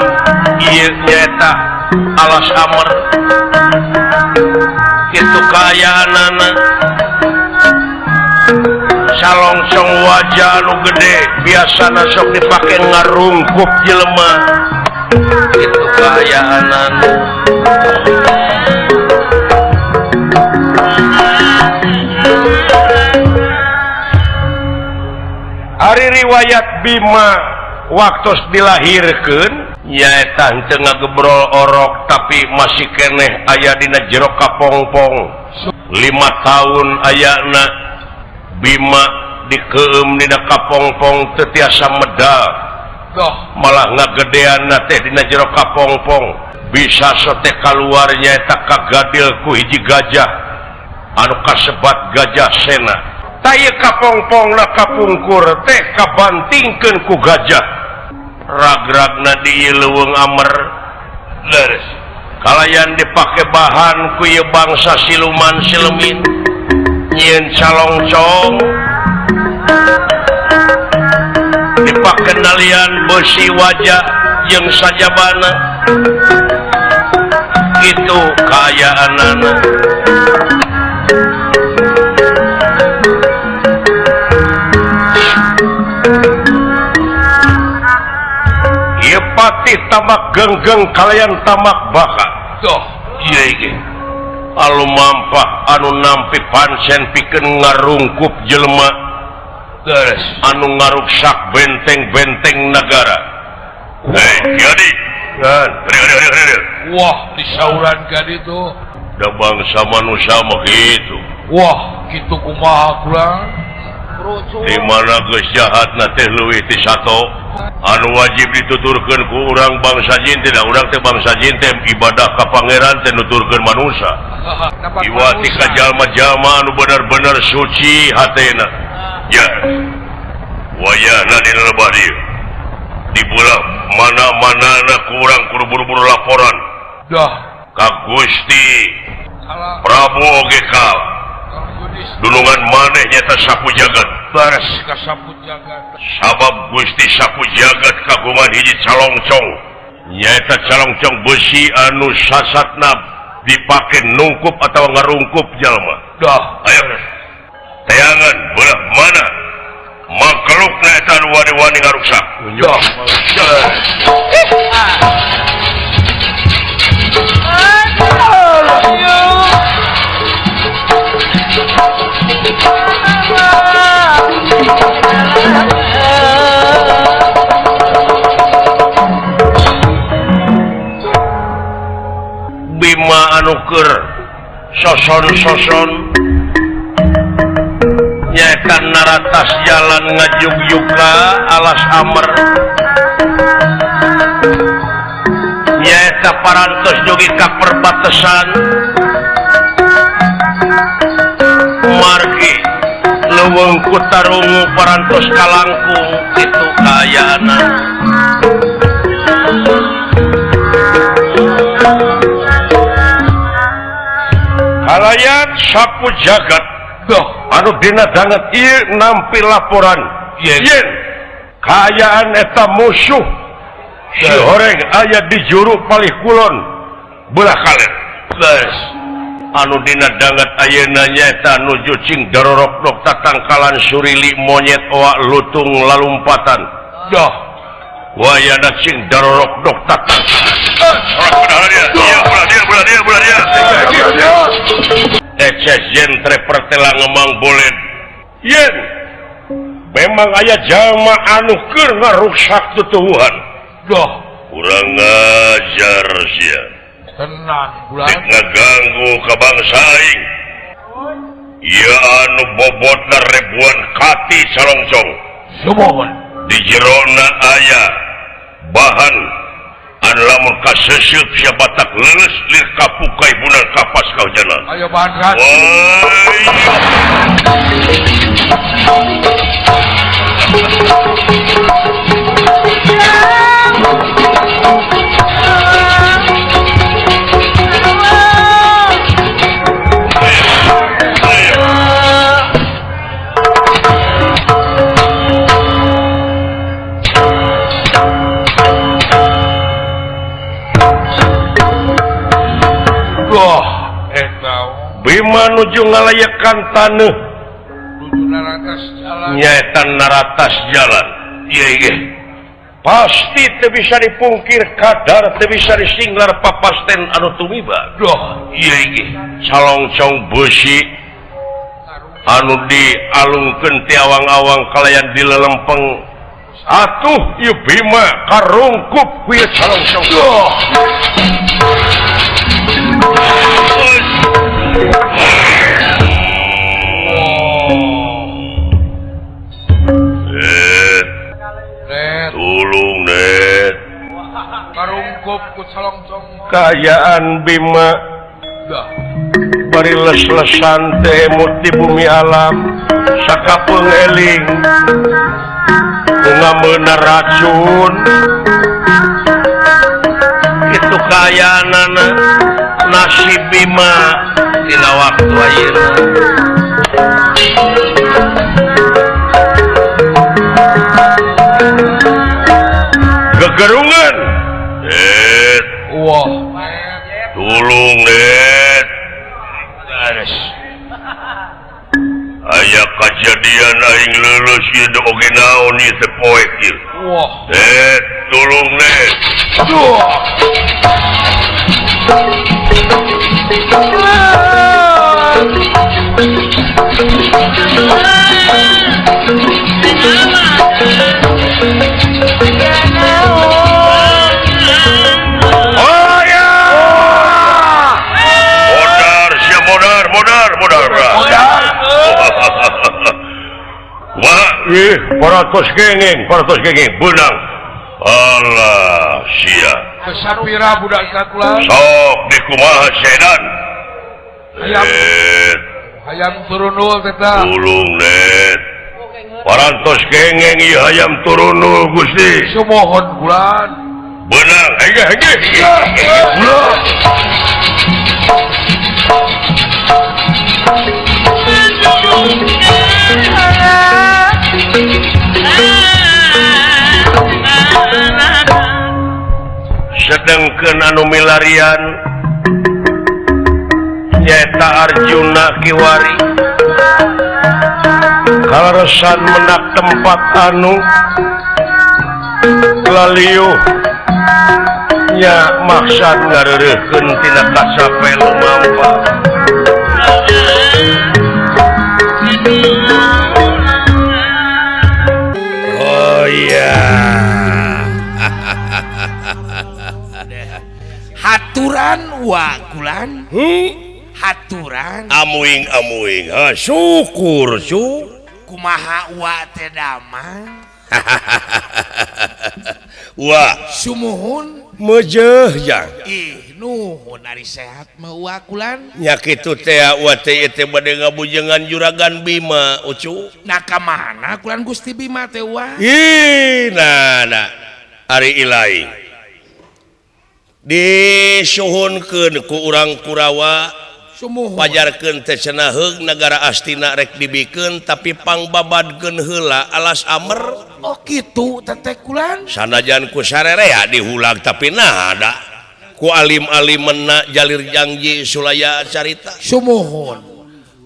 ieu nyaeta alas Amer. Kitu kaayaanana calongcong wajah anu gede biasana sok dipake ngarungkup jelema. Kitu kaayaanana. Ari riwayat Bima waktu dilahirkeun nyaeta henteu ngagebrol orok tapi masih keneh aya dina jero kapongpong. 5 tahun ayana Bima dikeum dina kapongpong teu tiasa medal. Malah ngagedeanna teh dina jero kapongpong. Bisa sote kaluar nyaeta kagadil ku hiji gajah anu kasebat gajah sena. Tah ieu kapongpongna kapungkur teh kabantingkeun ku gajah. Ragragna di ieu leuweung Amer. Leres. Kalayan dipake bahan ku ieu bangsa siluman silemin nyieun calongcong dipake nalian besi wajah jeung sajabana. Kitu kaayaanana. Ieu patih tamak genggeng kalayan tamak baka. Tuh, ieu ge anu mampah anu nampi pancen pikeun ngarungkup jelema. Leres. Anu ngaruksak benteng-benteng nagara. Hei, jadi. Wah, disauran ka ditu. Da bangsa manusia mah kitu. Wah, kitu kumaha kurang? Di mana geus jahatna teh leuwih ti sato. Anu wajib dituturkeun ku urang bangsa jin teh, da urang teh bangsa jin teh ibadah ka pangeran teh nuturkeun manusia. Iwati ka jalma-jalma anu bener-bener suci hatena. Ya. Wayahna dina lebah dieu. Di belah mana-manana ku urang kudu buru-buru laporan. Dah. Ka Gusti Prabu oge kalah. Dulungan maneh nyata sapu jagat. Bares ka sapu jagat. Sabab Gusti sapu jagat kagungan hiji calongcong. Nyaeta calongcong besi anu sasatna dipake nungkup atau ngarungkup jalma. Dah, ayo. Teangan belah mana? Makhlukna eta anu wani-wani ngaruksak. Dah. Bima anu keur soson-soson nyaeta naratas jalan ngajugjugka alas Amer. Nyaeta parantos dugi ka perbatasan margi leuweung Kutarungu parantos kalangkung kitu kaayaanna. Kalayan sapu jagat doh anu dina danget ieu nampi laporan yen kaayaan eta musuh si horeng aya di juru palih kulon belah kaler. Geus anu dina danget ayeuna nyaeta nuju cing darorok tatangkalan surili monyet oak lutung lalumpatan. Doh wayana cing darorok tatangkalan. Eces jentre pertela ngemang boled yen memang aya jalma anu keur ngaruksak tutuwuhan. Doh kurang ngajar sia tenan bulan ngaganggu ka bangsa aing. Ieu anu bobotna ribuan kati salongcong sumuhun di jerona aya bahan anu lamun kaseuseub sia batak leuleus lir kapukai bunan kapas kahujanan. Ayo bahan racun. Bima nuju ngalayekan taneuh nyaeta naratas jalan. Ieu ge pasti teu bisa dipungkir kadar teu bisa disinglar papasten anu tumiba. Doh ieu ge calongcong beusi anu dialungkeun ti awang-awang kalayan dilelempeng. Atuh ieu Bima karungkup ku ieu calongcong. Doh tulung net karungkup ku calongcong. Kaayaan Bima bari les-lesan teh emut di bumi alam sakapeung eling ngameuna racun kitu kaayaanana nasib Bima dina waktu ayeuna. Gegerungan net wah tulung net aya kajadian aing leuleus ieu oge naon ieu teh poek ieu. Wah net tulung net. Aduh. Oh ya. Modar sia modar modar modar. Modar. Wah, ih, paratos gengeng beunang. Alah, sia. Sapira budak sakula. Sok dikumaha sedan. Hayam. Hayam turunul teh. Tulung net. Parantos gengeng ieu hayam turunul Gusti. Sumohon bulan. Beunang, hege hege. Ulah. Sedengkeun anu milarian nyaeta Arjuna kiwari kaleresan menak tempat anu laliuh nya maksad ngareureuhkeun tina kasape lumampa. Oh iya. Haturan wakulan. Haturan amuing amuing. Ha, syukur syukur. Kumaha wa teh damang. Wah sumuhun mejeh jang. Ih nuhun ari sehat mah uwa kulan. Nya kitu teh uwa teh teh bade ngabujengan Juragan Bima ucu. Nah ka mana kulan Gusti Bima teh uwa? Ih nah nah ari ilai. Disuhunkeun ku urang Kurawa. Pajarkeun teh cenah heug nagara Astina rek dibikeun tapi pangbabadkeun heula alas amer. Oh kitu teteh kulan. Sanajan ku sarerea dihulag tapi nah ada ku alim-alimna jalir jangji sulaya carita. Sumuhun.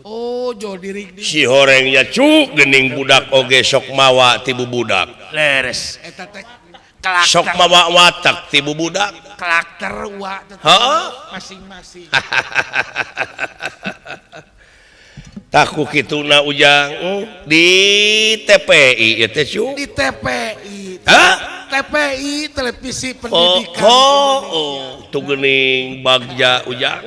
Oh jo diri si horengnya cu geuning budak oge sok mawa ti bubudak. Leres eta teh sok mawa watak ti bubudak. Karakter wa masing-masing. Taku kituna ujang di TPI ieu teh cu. Di TPI. Hah? TPI Televisi Pendidikan. Oh, tuh geuning bagja ujang.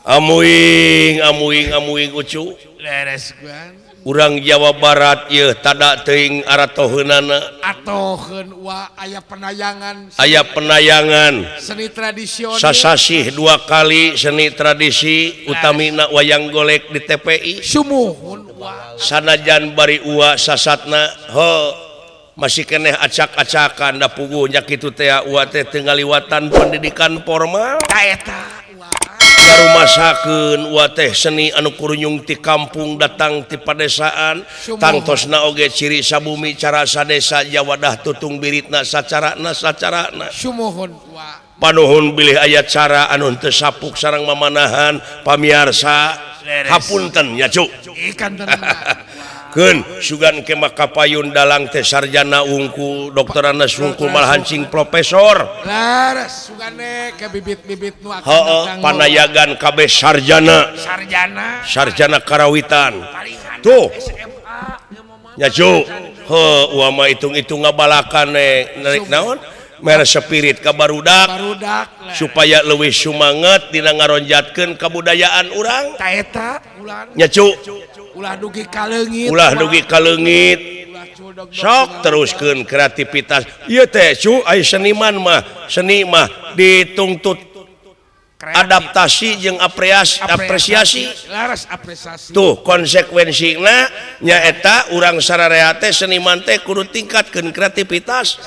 Amuing amuing amuing ucu. Leres kuan. Urang Jawa Barat yeuh tada teuing aratoheunana. Atoheun wa aya penayangan. Aya penayangan seni tradisional. Sasasih dua kali seni tradisi utamina wayang golek di TPI. Sumuhun wa. Sanajan bari uwa sasatna ho masih keneh acak-acakan da puguh nya kitu teh uwa teh teu ngaliwatan pendidikan formal. Ta eta ngarumasakeun uwa teh seni anu kurunyung ti kampung datang ti padesaan tangtosna oge ciri sabumi cara sadesa jawadah tutung biritna sacarana sacarana. Sumuhun wa. Panuhun bilih aya cara anu teu sapuk sareng mamanahan pamiarsa hapunten nya cu. Keun sugan ke makapayun dalang teh sarjana wungkul doktorana wungkul malahan cing profesor. Leres sugane ke bibit-bibit nu akan datang. Panayagan kabeh sarjana. Sarjana. Sarjana karawitan. Tuh. Nya cu. Heuh uwa mah hitung-hitung ngabalakan narik naon? Mere spirit ka barudak. Supaya leuwih sumanget dina ngaronjatkeun kabudayaan urang. Ta eta ulah. Nya cu. Ulah dugi kaleungit. Ulah dugi kaleungit. Sok teruskeun kreativitas. Ieu teh cu aya seniman mah, seni mah dituntut adaptasi jeung apresiasi. Laras apresiasi. Tuh konsekuensina nyaeta urang sararea teh seniman teh kudu tingkatkeun kreativitas.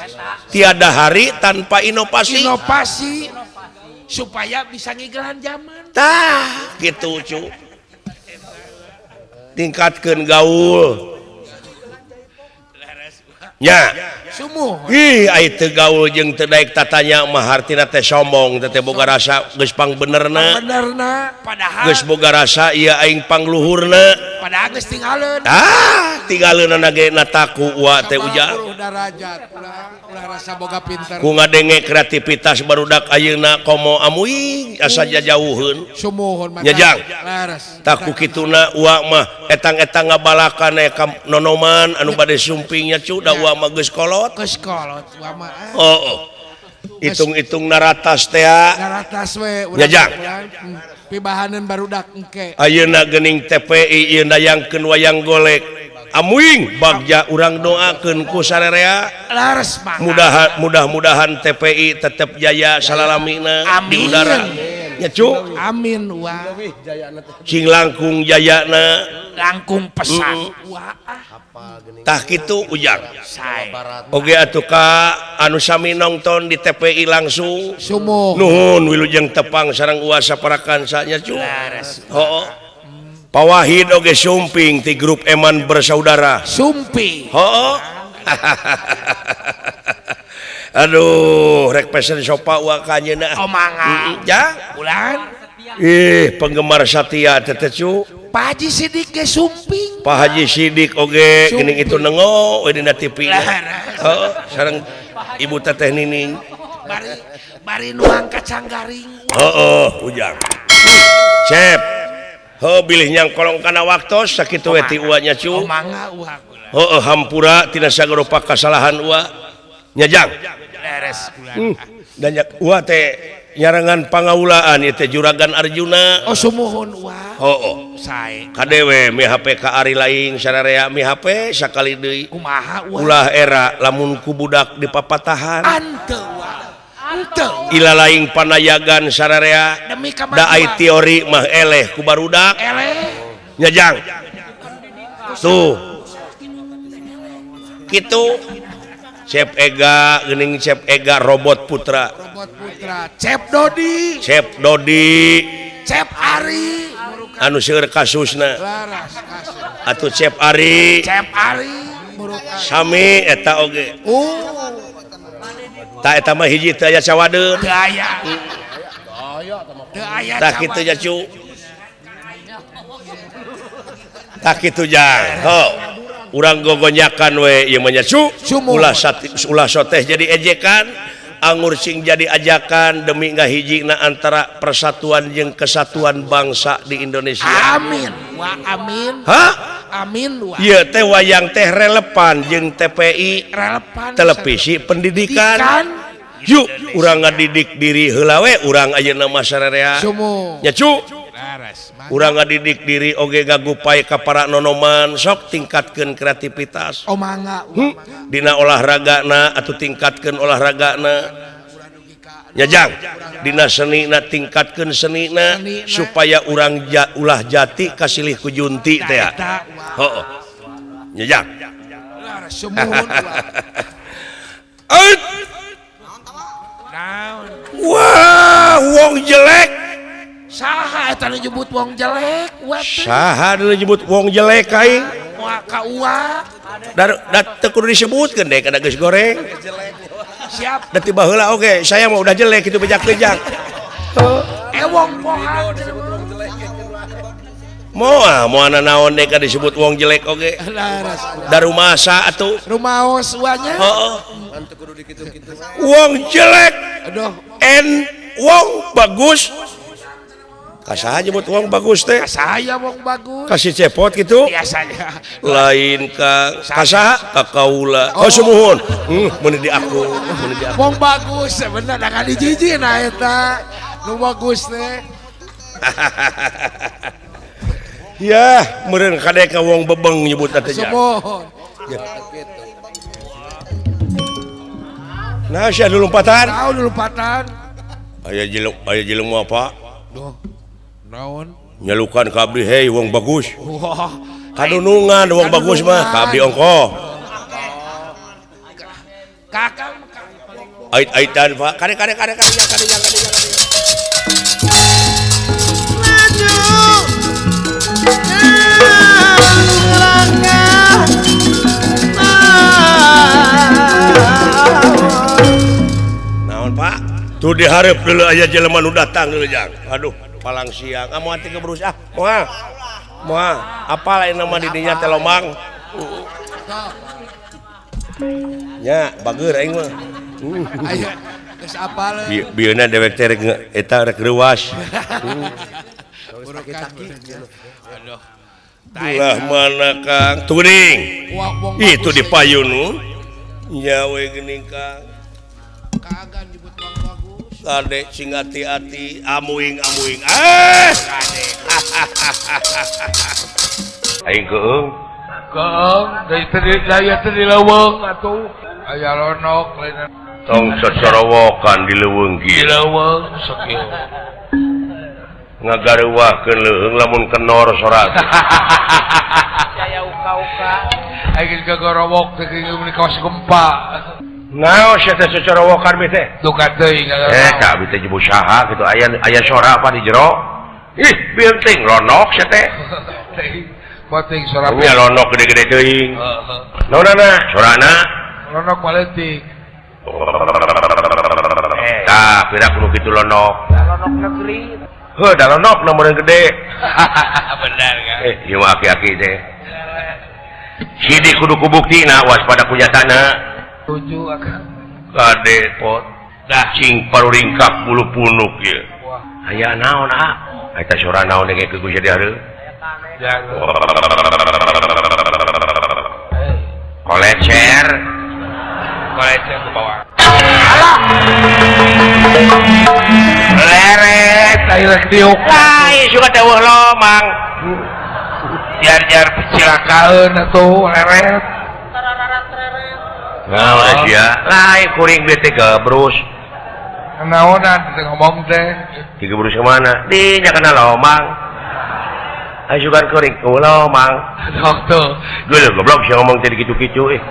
Tiada hari tanpa inovasi. Inovasi supaya bisa ngigelan zaman. Tah gitu cu. Tingkatkeun gaul. Nya. Sumuh. Ih ai teu gaul jeung teu daek tatanya mah hartina teh sombong teh boga rasa geus pangbenerna. Pangbenerna padahal geus boga rasa ieu aing pangluhurna. Padahal geus tinggaleun. Ah, tinggaleunna ge nataku wa teh ujang. Darajat ulah rasa boga pinter. Ku ngadenge kreativitas barudak ayeuna komo amuing asa jajauheun. Sumuhun mah. Nya jang. Leres. Taku kituna uwa mah etang-etang ngabalakan ka nonoman anu bade sumpingnya cu da uwa mah geus kolot. Geus kolot uwa mah. Oh. Hitung-hitung naratas teh. Naratas we urang. Nya jang. Pibahaneun barudak engke. Ayeuna geuning TPI ieu nayangkeun wayang golek. Amuing bagja urang doakeun ku sarerea. Leres mah. Mudah-mudahan TPI tetep jaya salalamina di udara. Nya cu. Amin wa. Cing langkung jayana. Langkung pesat. Wah. Tah kitu ujang. Oge atuh ka anu sami nongton di TPI langsung. Sumuh. Nuhun wilujeng tepang sareng uwa saparakansa nya cu. Hooh. Pak Wahid oge sumping ti grup Eman Bersaudara. Sumping. Hooh. Aduh, rek pesen sopa uwa ka anjeunna. Oh mangga. Jang. Ulan. Ih, penggemar satia teh cu. Pak Haji Sidik ge sumping. Pak Haji Sidik oge geuning itu nengo we dina TV. Heeh, sareng Ibu Teteh Nining. Bari bari nuang kacang garing. Heeh, ujang. Cep. Heuh bilih nyangkolong kana waktos sakitu we ti uwa nya cu. Oh mangga uwa. Heeh, hampura tina sagala kasalahan uwa. Nya jang. Leres ulah. Dan uwa teh nyarengan pangaulaan ieu teh Juragan Arjuna. Oh sumuhun wah. Hooh. Sae. Kadewe mi HP ka Ari laing sararea mi HP sakali deui. Kumaha wah. Ulah era lamun ku budak dipapatahan. Henteu wah. Henteu. Ila laing panayagan sararea. Demi kamajuan. Da ai teori mah eleh ku barudak. Eleh. Nyajang. Tuh. Kitu. Cep Ega geuning Cep Ega robot putra. Robot putra. Cep Dodi. Cep Dodi. Cep Ari. Anu seueur kasusna. Laras kasus. Atuh Cep Ari. Cep Ari. Sami eta oge. Oh. Ta eta mah hiji teu aya cawadeun. Teu aya. Teu aya. Tah kitu nya cu. Tah kitu jang. Ho. Urang gogonyakan we ieu mah nya cu. Ulah ulah soteh jadi ejekan, angur sing jadi ajakan demi ngahijina antara persatuan jeung kesatuan bangsa di Indonesia. Amin. Wa amin. Hah? Amin wa. Ieu teh wayang teh relevan jeung TPI, relevan televisi pendidikan. Yuk urang ngadidik diri heula we urang ayeuna mah sararea. Nya cu. Urang ngadidik diri oge gagupai ka para nonoman sok tingkatkeun kreativitas. Oh mangga. Dina olahragana atuh tingkatkeun olahragana. Nyajang dina senina tingkatkeun senina supaya urang ulah jati kasilih ku junti teh. Hooh. Nyajang. Wah, wong jelek. Saha eta nu nyebut wong jelek? Saha nu nyebut wong jelek aing? Moal ka uwa. Da teu kudu disebutkeun deh kana geus goreng. Siap. Da ti baheula oge saya mah udah jelek kitu bejak-bejak. Eh wong pohan. Moal moal nanaon deh kana disebut wong jelek oge. Da rumasa atuh. Rumaos uanya. Heeh. Wong jelek. Aduh. En wong bagus. Kasaha nyebut wong bagus teh? Kasaya wong bagus. Kasih cepot gitu? Biasanya. Lain ka kasaha ka kaula. Oh sumuhun. Meuni di aku, meuni di aku. Wong bagus bener da kadijiji na eta. Nu bagus teh. Yah, meureun kade ka wong bebeng nyebutna teh. Sumuhun. Nah, sia dulumpatan. Tahu dulumpatan. Aya jelema mau apa? Duh. Naon? Nyelukan ka abdi hei wong bagus. Wah, kadunungan wong bagus mah ka abdi ongkoh. Kakang ait-aitan Pak. Kade kade kade kade kade kade. Maju. Naon Pak? Tuh dihareup deuleu aya jelema nu datang deuleu jang. Aduh. Palang siang, ah moal teh keberus ah, moal, moal, apa lain nama didinya teh lomang, nya bager aing mah, aya, geus apal, bieuna dewek teh rek eta rek reuas, ulah mana Kang, turing, itu di payun, nya we geuning Kang, kade sing hati-hati amuing amuing ah kade aing keung keung deui teh daya teh di leuweung atuh aya lonok lain tong cocorowokan di leuweung kieu di leuweung sok ieu ngagareuwahkeun leuheung lamun kenor sorak jaya uka-uka aing gagorowok teh meuni kawas gempa. Naon sia teh cocorowokan bi teh? Duka teuing. Ka abi teh jebul saha kitu aya aya sora apa di jero? Ih, bieuting lonok sia teh. Poting sora. Nya lonok gede-gede teuing. Heeh. Naonana? Sorana? Lonok paletik. Tah, pira kudu kitu lonok. Lonok negeri. Heuh, da lonok nomor gede. Benar kan? Ieu mah aki-aki teh. Sidik kudu kubuktina waspada kunyatana. Tujuh akan kade pot dah cing paruringkak bulu punuk ya. Aya naon ah eta sora naon denge ku jadi hareup kolecer kolecer ke bawah. Alah. Diuk. Lain suka teh eueuh lomang. Jar-jar pecilakaeun atuh leret. Naon sia? Lain kuring bete gebrus. Naonan teh ngomong teh. Digebrus ke mana? Di nya kana lomang. Ayo sugan kuring eueuh lomang. Sok tuh. Geuleuh goblok sia ngomong teh kitu-kitu eh.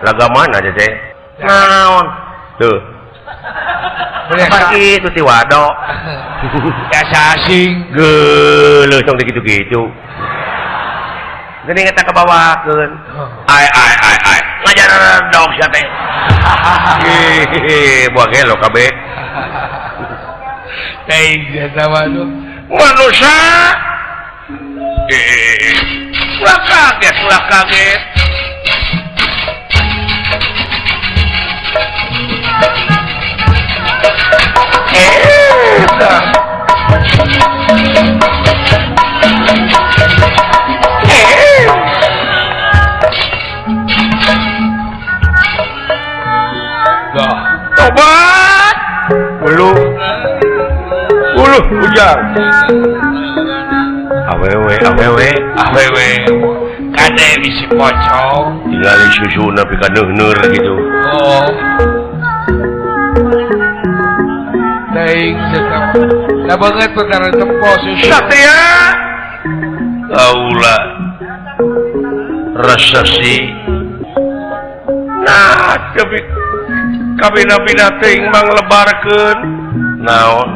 Laga mana teh teh? Naon? Tuh. Apa itu ti wado? Biasa asing. Geuleuh tong teh kitu-kitu. Geuning eta kabawakeun. Ai ai ai ai. Ngajar dog sia teh. Hehehe, buah gelo kabeh. Teuing eta mah tuh. Manusia. Ulah kaget, ulah kaget. Tobat. Ulu. Ulu ujang. Awewe, awewe, awewe. Kade bisi pocong. Tingali susuna pika neuhneur gitu. Oh. Teuing sia. Da banget perkara tempo susu. Satria. Kaula resesi. Nah, tapi kabina-bina teuing manglebarkeun. Naon?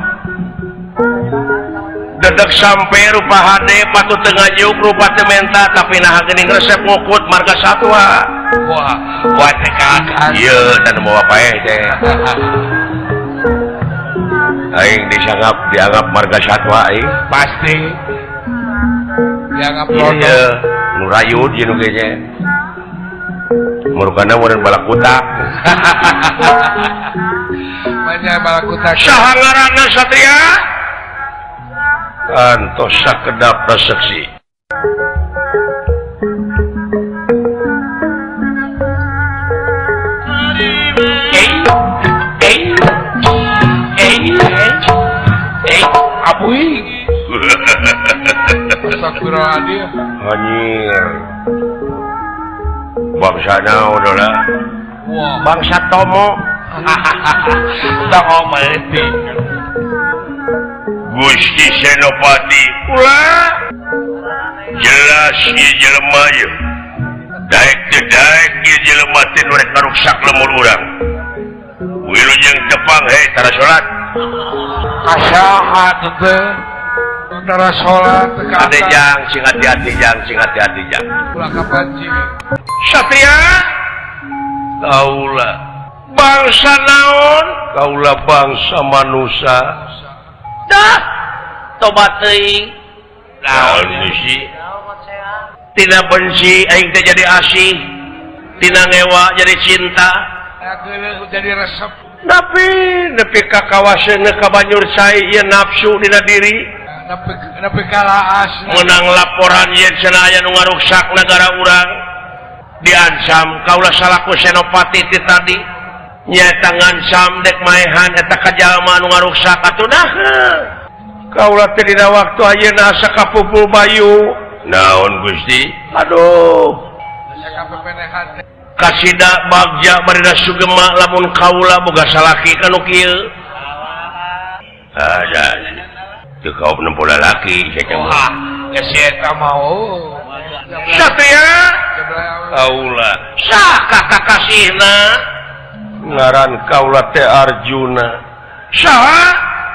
Dedek sampe rupa hade patut teu ngajuk rupa teu menta tapi naha geuning resep ngukut marga satwa. Wah, wah teh kakan. Ieu dan mau paeh teh. Aing disanggap dianggap marga satwa aing. Pasti. Dianggap lono. Ieu nu rayud ieu nu ge nya. Murukana meureun balakuta. Banyak balakuta. Saha ngaranna Satria? Antos sakedap reseksi. Abuy. Astagfirullahaladzim. Anjir. Bangsa naon lah. Bangsa Tomo. Tomo meutik. Gusti Senopati ulah jelas ieu jelema ieu. Daek teu daek ieu jelema teh nu rek ngaruksak lemur urang. Wilujeng tepang hei tara salat. Kasaha teh tara salat teu ka. Ade jang sing hati-hati jang sing hati-hati jang. Ulah kapanci. Satria kaula bangsa naon? Kaula bangsa manusia. Dah tobat teuing. Naon sih? Tina benci aing teh jadi asih. Tina ngewa jadi cinta. Jadi resep. Tapi nepi ka kawaseun ka banjur cai ieu nafsu dina diri. Nepi kalaas. Menang laporan yen cenah aya nu ngaruksak nagara urang. Diancam kaula salaku Senopati ti tadi. Nyaeta ngancam dek maehan eta ka jalma nu ngaruksak atuh nah. Kaula teh dina waktu ayeuna asa kapupul bayu. Naon Gusti? Aduh. Kasida bagja barina sugema lamun kaula boga salaki ka nu kieu. Ada. Teu kaop nempo lalaki sia mah. Geus eta mah. Satria kaula saha kakasihna? Ngaran kaula teh Arjuna. Saha?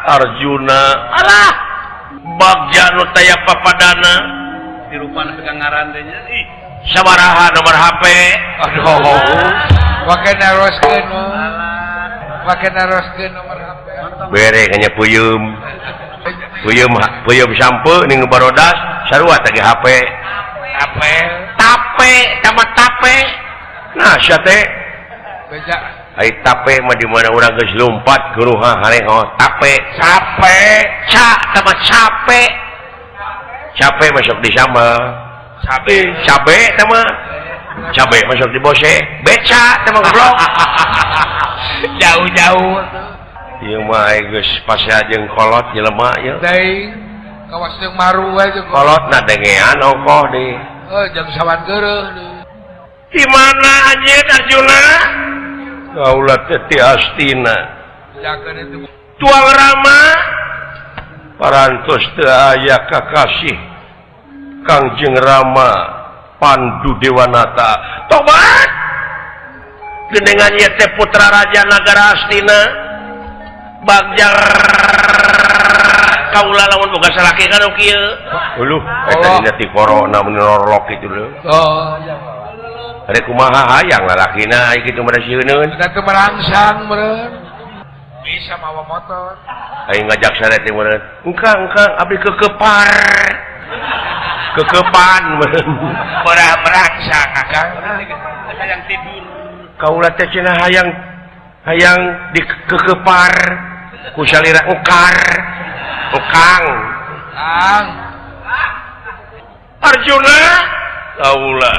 Arjuna. Alah, bagja nu taya papadana. Dirupana pegang ngaran teh nya. Ih, sabaraha nomor HP? Aduh. Pake naroskeun. Pake naroskeun nomor HP. Bere kanya peuyeum. Peuyeum peuyeum sampe ning barodas sarua teh HP. HP. Tape, tamat tape. Nah, sia teh. Beja. Ai tape mah di mana urang geus lumpat geruha hareho tape sape ca sama cape cape masuk di sama cabe cabe sama cabe masuk di bose beca sama goblok jauh-jauh. Ieu mah geus pasea jeung kolot jelema ieu. Deui kawas jeung maru we jeung kolotna dengean ongkoh deui. Heuh jeung sawan geureuh deui. Di mana anjeun Arjuna? Kaula teh ti Astina. Tuang Rama parantos teu aya kakasih Kangjeng Rama Pandu Dewanata. Tobat! Gedengan ieu teh putra raja nagara Astina. Bagjar kaula lamun boga salaki kan kieu. Uluh, eta dina ti corona mun lorlok kitu lho. Oh. Rek kumaha hayang lalakina ai kitu mah sieun. Da teu merangsang meureun. Bisa mawa motor. Aing ngajak sare teh meureun. Engkang, engkang abdi kekepar. Kekepan meureun. Ora merangsang akang. Hayang tidur. Kaula teh cenah hayang hayang dikekepar ku salira engkar. Engkang. Kang. Arjuna kaula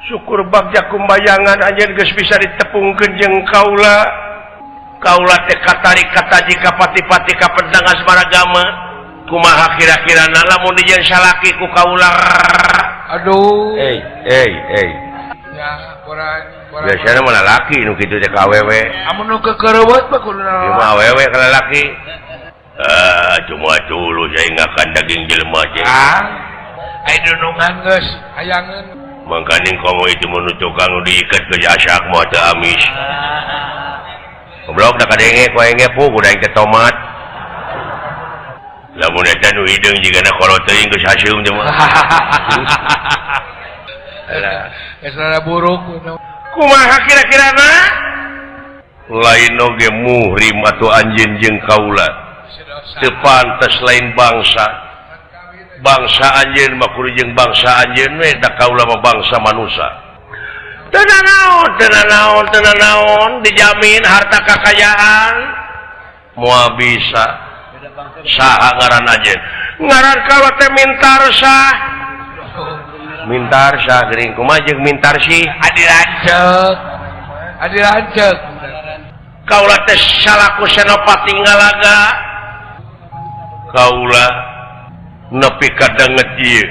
syukur bagja kumbayangan anjeun geus bisa ditepungkeun jeung kaula. Kaula teh katarik kataji ka pati-pati ka pedang asmaragama. Kumaha kira-kirana lamun dijieun salaki ku kaula. Aduh. Ei, ei, ei. Ya, ora biasana mah lalaki nu kitu teh ka awewe. Amun nu kekereuweut mah kudu lalaki. Mah awewe ka lalaki. Ah, cuma dulu saya ngakan daging jelema teh. Ah. Ai dunungan geus hayangeun. Mangkaning komo itu mun tukang nu diiket ke asak mah teu amis. Goblok da kadenge ku aing ge puguh da aing teh tomat. Lamun eta nu hideung jigana kolot teuing geus haseum teh mah. Alah, geus rada buruk. Kumaha kira-kirana? Lain oge muhrim atuh anjeun jeung kaula. Teu pantes lain bangsa. Bangsa anjeun mah kudu jeung bangsa anjeun we da kaula mah bangsa manusia. Teu nanaon, teu nanaon, teu nanaon dijamin harta kakayaan moal bisa. Saha ngaran anjeun? Ngaran kaula teh Mintarsa. Mintarsa geuring kumaha jeung Mintarsi? Adi lanceuk. Adi lanceuk. Kaula teh salaku senopati ngalaga. Kaula nepi ka danget ieu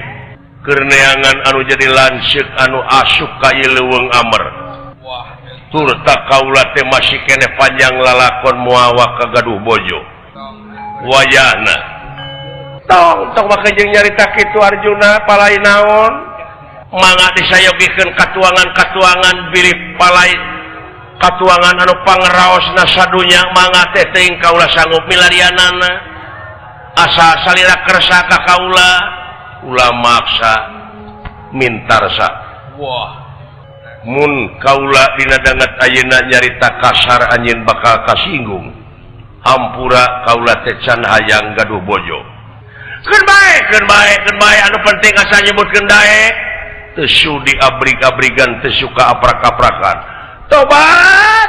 keur neangan anu jadi lanceuk anu asup ka ieu leuweung amer. Turta kaula teh masih keneh panjang lalakon moal kagaduh bojo. Wayahna tong tong make jeung nyarita kitu Arjuna palai naon? Mangga disayogikeun katuangan-katuangan bilih palai katuangan anu pangeraosna sadunya mangga teh teuing kaula sanggup milarianana. Asa salira kersa ka kaula ulah maksa Mintarsa. Wah. Mun kaula dina danget ayeuna nyarita kasar anjeun bakal kasinggung. Hampura kaula teh can hayang gaduh bojo. Keun bae, keun bae, keun bae anu penting asa nyebutkeun daek. Teu sudi abrig-abrigan teu suka aprak-aprakan. Tobat.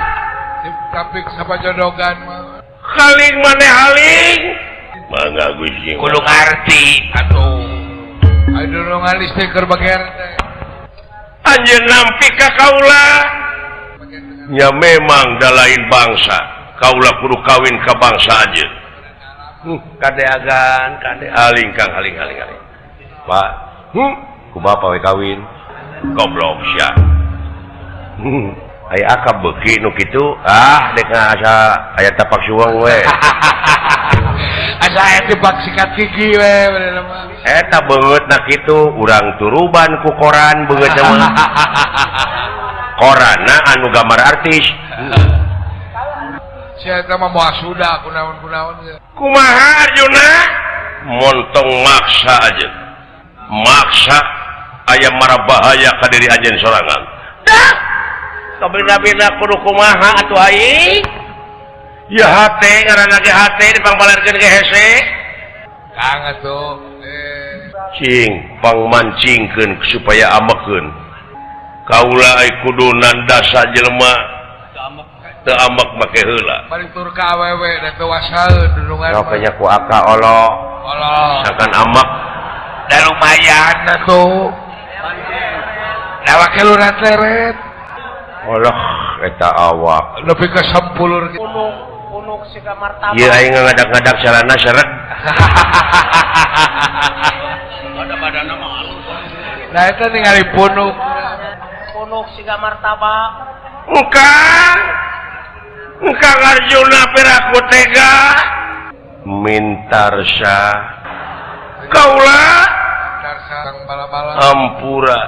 Tapi sapajodogan mah. Haling maneh haling. Mangga Gusti. Kudu ngarti atuh. Ayo nu ngalis teh keur bager teh. Anjeun nampi ka kaula. Nya memang da lain bangsa. Kaula kudu kawin ka bangsa anjeun. Kade agan, kade aling kang aling aling aling. Pak, kumaha pawe kawin? Goblok sia. Aya akab beuki nu kitu, ah dek asa aya tapak suweng we. Asa aya tebak sikat gigi we bener mah. Eta beungeutna kitu, urang turuban ku koran beungeutna mah. Koranna anu gambar artis. Sia eta mah moal suda kunaon-kunaon. Kumaha Arjuna? Montong maksa aja. Maksa aya mara bahaya ka diri anjeun sorangan. Dah. Kabina-bina kudu kumaha atuh aing? Ya hate ngaranna ge hate dipangbalarkeun ge hese. Kang atuh cing pangmancingkeun supaya amekeun. Kaula ai kudu nandasa jelema teu amek make heula. Balik tur ka awewe da teu wasaeun dunungan. Rokenya ku aka olo. Olo. Sangkan amek da lumayan atuh. Da wake lurah teret. Allah eta awak nepi ka sampulur. Punuk siga martabak. Ieu aing ngadak-ngadak sarana seret. Ada badanna mah alus. Nah eta ningali punuk. Punuk siga martabak. Engkang. Engkang Arjuna piraku tega. Mintarsa. Kaula ampura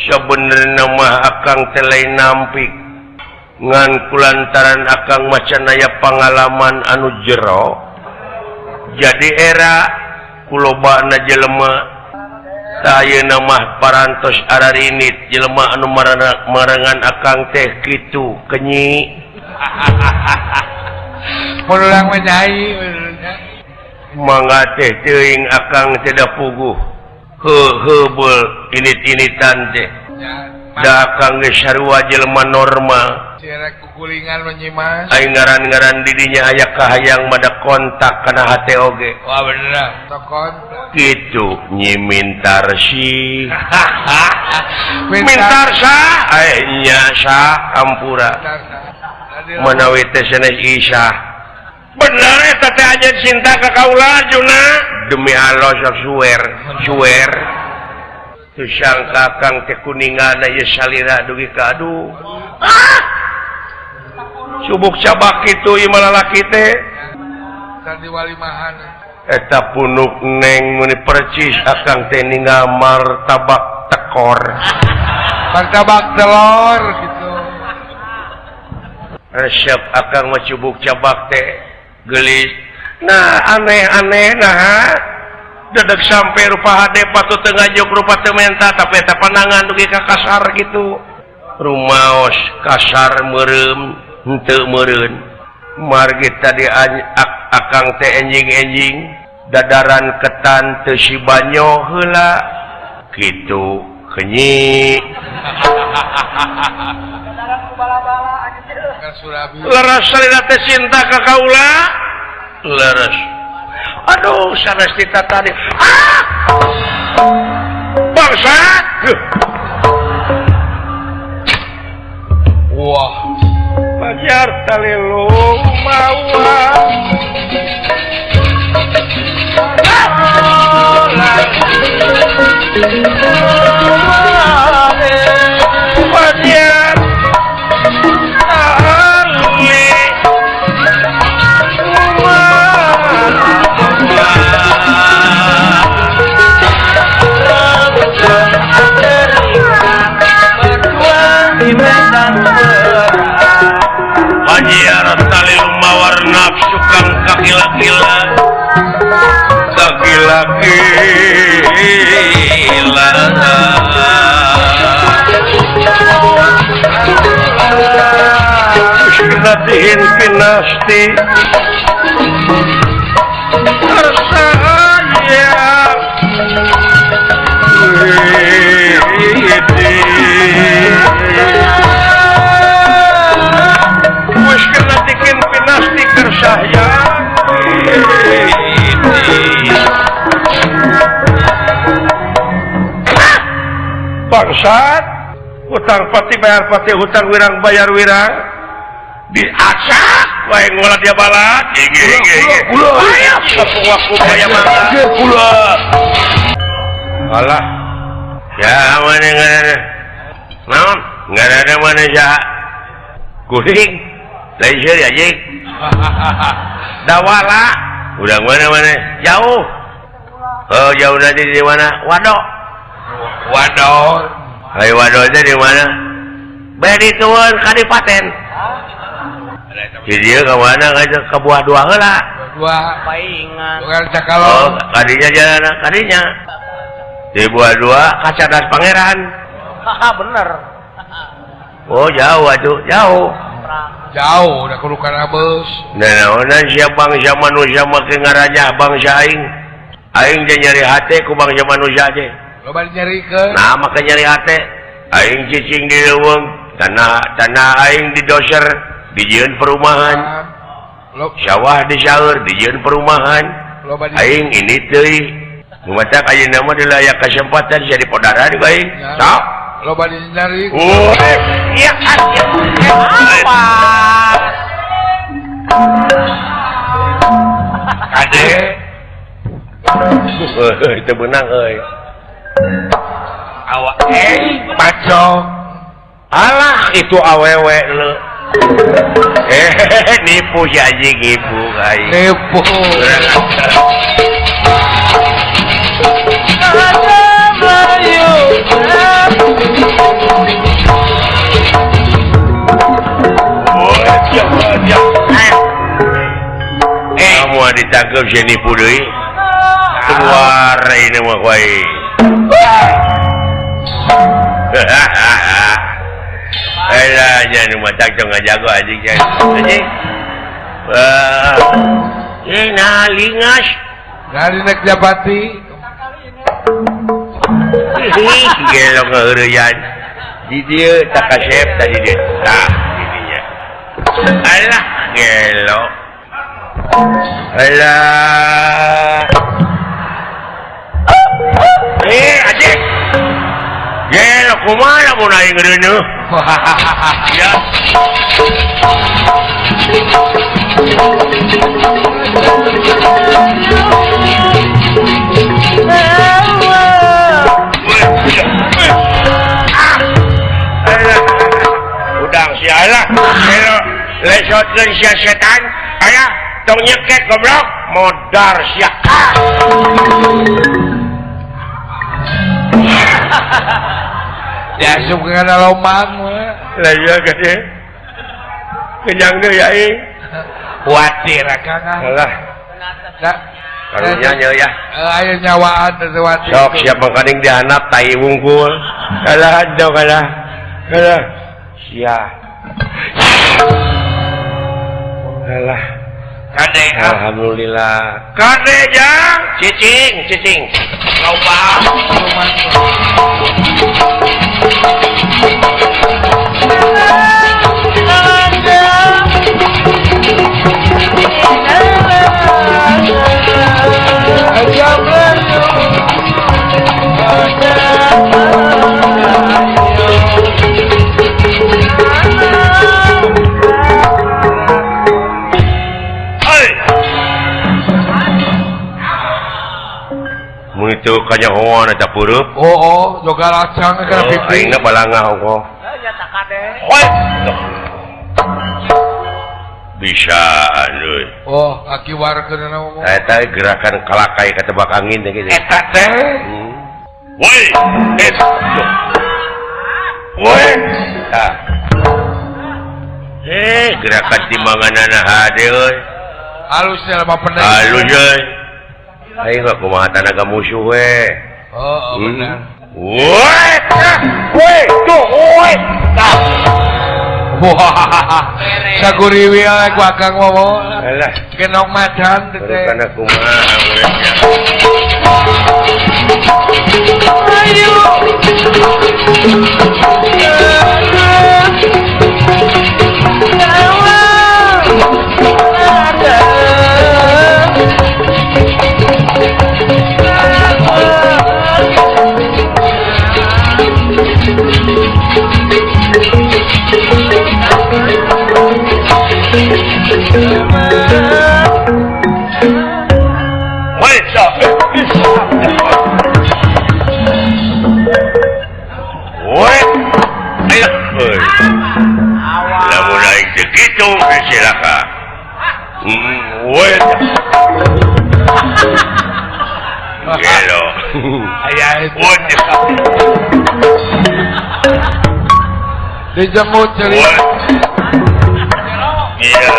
sebenarnya mah akang teh lain nampik ngan kulantaran akang macan aya pangalaman anu jero jadi era kulobana jelema tah ayeuna mah parantos ararinit jelema anu marengan akang teh kitu kenyi pulang menyai mangga teh teuing akang teh da puguh heuh init-initan teh da akang geus sarua jelema normal cerek kukulingan menyimas aing ngaran-ngaran didinya aya kahayang mada kontak kana hate oge. Wah bener tok kontak kitu Nyi Mintarsi. Mintarsa nya sa ampura manawi teh sanes Isa bener eta teh aja cinta ka kaula Arjuna demi Allah sok suwer suwer teu sangka akang teh kuningana ieu salira dugi ka aduh ah subuk cabak kitu ieu mah lalaki teh tadi walimahan eta punuk neng meuni percis akang teh ninggal martabak tekor martabak telur gitu resep akang mah cubuk cabak teh gelis nah aneh-aneh nah dedeg sampai rupa hade patut teu ngajok rupa teu menta tapi eta pandangan dugi ka kasar gitu rumaos kasar meureum henteu meureun margi tadi akang teh enjing-enjing dadaran ketan teu si banyo heula kitu kenyi leres salira teh cinta ka kaula leres aduh sanes tita tadi ah bangsat wah pajar talelo mawa pajar Hajiar talil mawar nafsu kang kakila-kila kakila-kila Uskinatihin kinasti tersayang pinasti kersayang bangsat hutang pati bayar pati hutang wirang bayar wirang diacak wae ngolah dia balat gigi gigi ayo tepung waku bayar balat alah ya mana ngaranna naon ngaranna mana saha kuring lain seuri anjing dawala urang mana-mana jauh oh jauh nanti di mana wado wado ayo wado teh di mana bari tuan kadipaten di dieu ka mana ka buah dua heula dua paingan bukan cakalo oh kadinya jalan kadinya di buah dua ka Cadas Pangeran haha bener oh jauh atuh jauh jauh udah kudu kana beus. Nah, naonan sia bangsa manusia make ngarajah bangsa aing. Aing teh nyeri hate ku bangsa manusia teh. Loba dinyerikeun. Nah, make nyeri hate. Aing cicing di leuweung, tanah aing didoser, dijieun perumahan. Sawah disaeur, dijieun perumahan. Aing ini teuing. Nu matak ayeuna mah dilayak kesempatan sia dipodaran ku aing. Sok. Loba dinyeri. Oh, iya apa? Kade. Teu beunang euy. Awak bacok. Alah itu awewe lu. Nipu si anjing nipu aing. Nipu. Kamu ditangkap si nipu deui. Keluar ini mah ku aing. Alah nya nu matak tong ngajago anjing anjing. Wah. Nah lingas. Dari nek Japati. Ih, gelo ngeureyan. Di dieu tak kasep tadi dieu. Tah, di dinya. Alah, gelo. Alah. Anjing. Gelo kumaha mun aing reuneuh. Ya. Udang sialah. Gelo lesotkeun sia setan. Aya tong nyekek goblok modar sia. Diasup kana lomang we. Lah iya gede. Kenyang deui aing. Kuatir akang. Alah. Karunya nya ya. Aya nyawaan teh kuatir. Sok siap mangkaning dihandap tai wungkul. Alah dong alah. Alah. Sia. Alah. Kade alhamdulillah. Kade jang cicing cicing. Loba. Itu kanyahoan eta pureup. Oh, oh, joga lacang kana pipi. Aingna balangah ongkoh. Hoi. Bisa euy. Oh, aki warkeunna ngomong. Eta gerakan kalakai katebak angin teh kitu. Eta teh. Woi. Woi. Tah. Gerakan timbanganana hade euy. Halus nya mah pendek. Halus euy. Aing mah kumaha tanaga musuh we. Oh, benar. Woi, woi, tuh, woi. Tah. Wah. Saguriwil ku akang ngomong. Alah, genong madan teh. Kana kumaha we. Ayo. Silakan. Gelo. Dijemut cerita. Iya.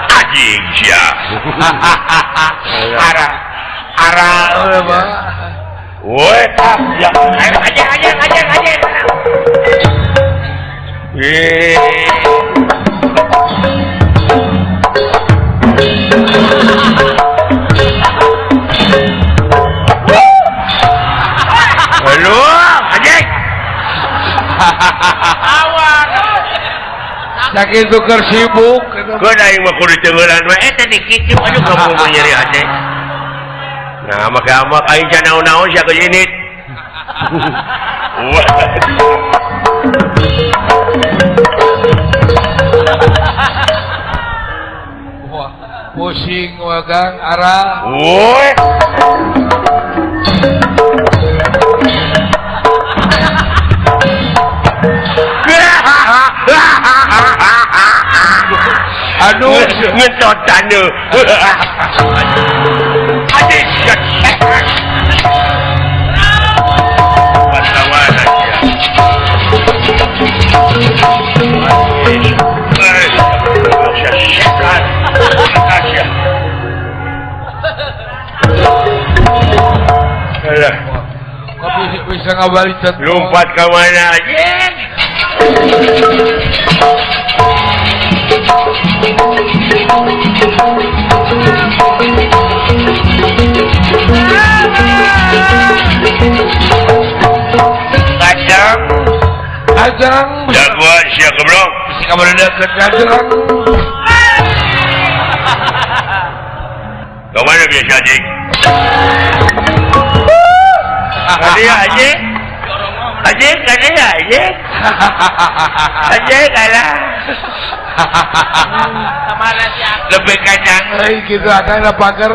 Anjing sia. Ara ara apa? Woi, ya. Ayo aja aja aja aja. Halo, anjing. Awak. Sakitu keur sibuk. Keun aing mah kudu teunggeulan we eta di kitu aduh kamu nyeri hate. Nah, make amak aing can naon-naon sia geus init. Wah, pusing wagang arah. Woi. Aduh, ngetot tanda. Adik, pahlawan aja. Bisa ngabalik lompat ke mana aja. Kacang kacang jagoan sia goblok bisi kabaredekeun kacang ke mana biasa anjing kadieu anjing anjing kadieu anjing anjing kalah lebih kacang euy kitu akang na pager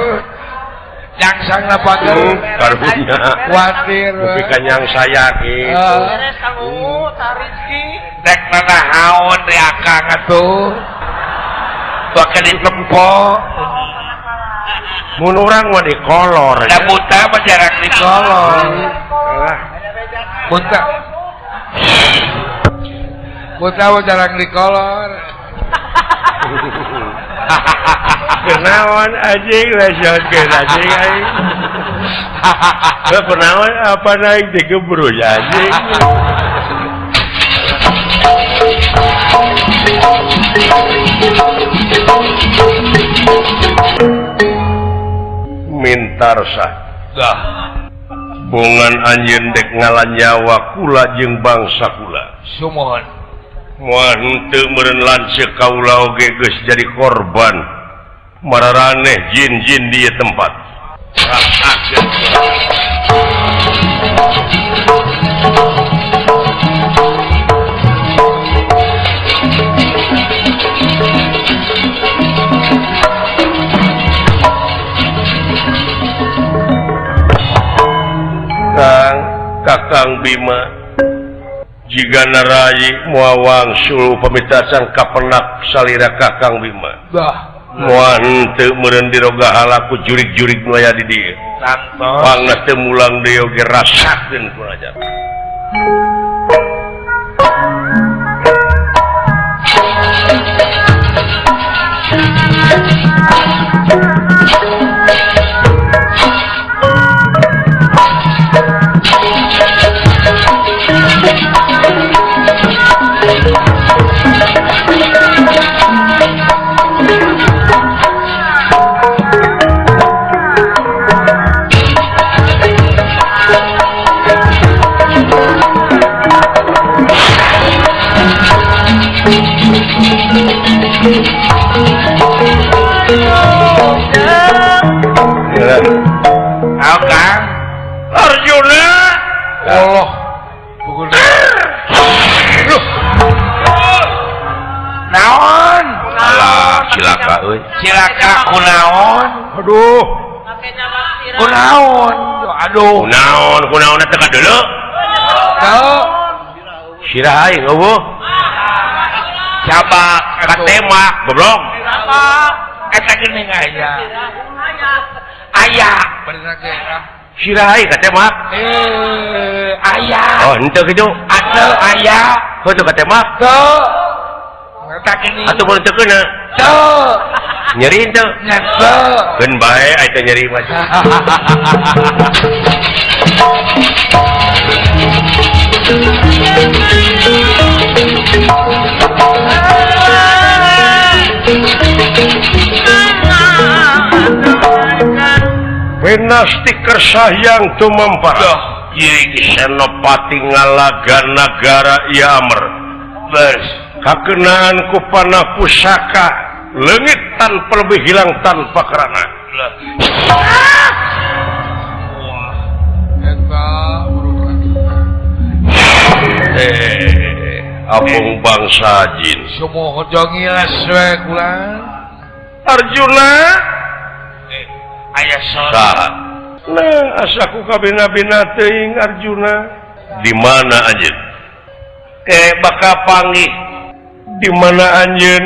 nyangsang na pager karunya kuatir lebih kanyang saya gitu beres kamu tarizki rek nanaon di akang atuh bakal ditempo mun urang mah dikolor da buta mah jarang dikolor buta buta mah jarang dikolor kenaon anjing leseutkeun anjing aing. Kenaon apa naik digebrus anjing. Mintarsa. Dah. Bongan anjeun dek ngalanyawa kula jeung bangsa kula. Sumuhun. Moal henteu meureun lanceuk kaula oge geus jadi korban mararaneh jin-jin di ieu tempat. Kang Kakang Bima jika narayi moal wangsul pamitasan kapenak salira Kakang Bima. Bah. Moal henteu meureun diroga halaku jurig-jurig nu aya di dieu. Pangna teu mulang deui oge rasakeun ku raja. Kang Arjuna Allah pukul naon alah cilaka euy cilaka kunaon aduh kunaon aduh kunaon kunaon teh kadeuleu teu sirah aing eueuh cabak katemak goblok eta geuning aya aya bener ge sirah aing katemak aya oh henteu kitu atuh aya heuh katemak teu eta geuning atuh mun teu keuna teu nyeri henteu nya teu keun bae ai teh nyeri mah Pinasti kersahyang tumampara Senopati ngalaga nagara Iamer kakenaan ku panah pusaka leungit tanpa lebih hilang tanpa kerana. Wah, eta urusan. Apung bangsa jin. Sumohon jongilas we kula. Arjuna aya saha? Nah, asa ku kabina-bina teuing Arjuna. Di mana anjeun? Ke bakal panggih. Di mana anjeun?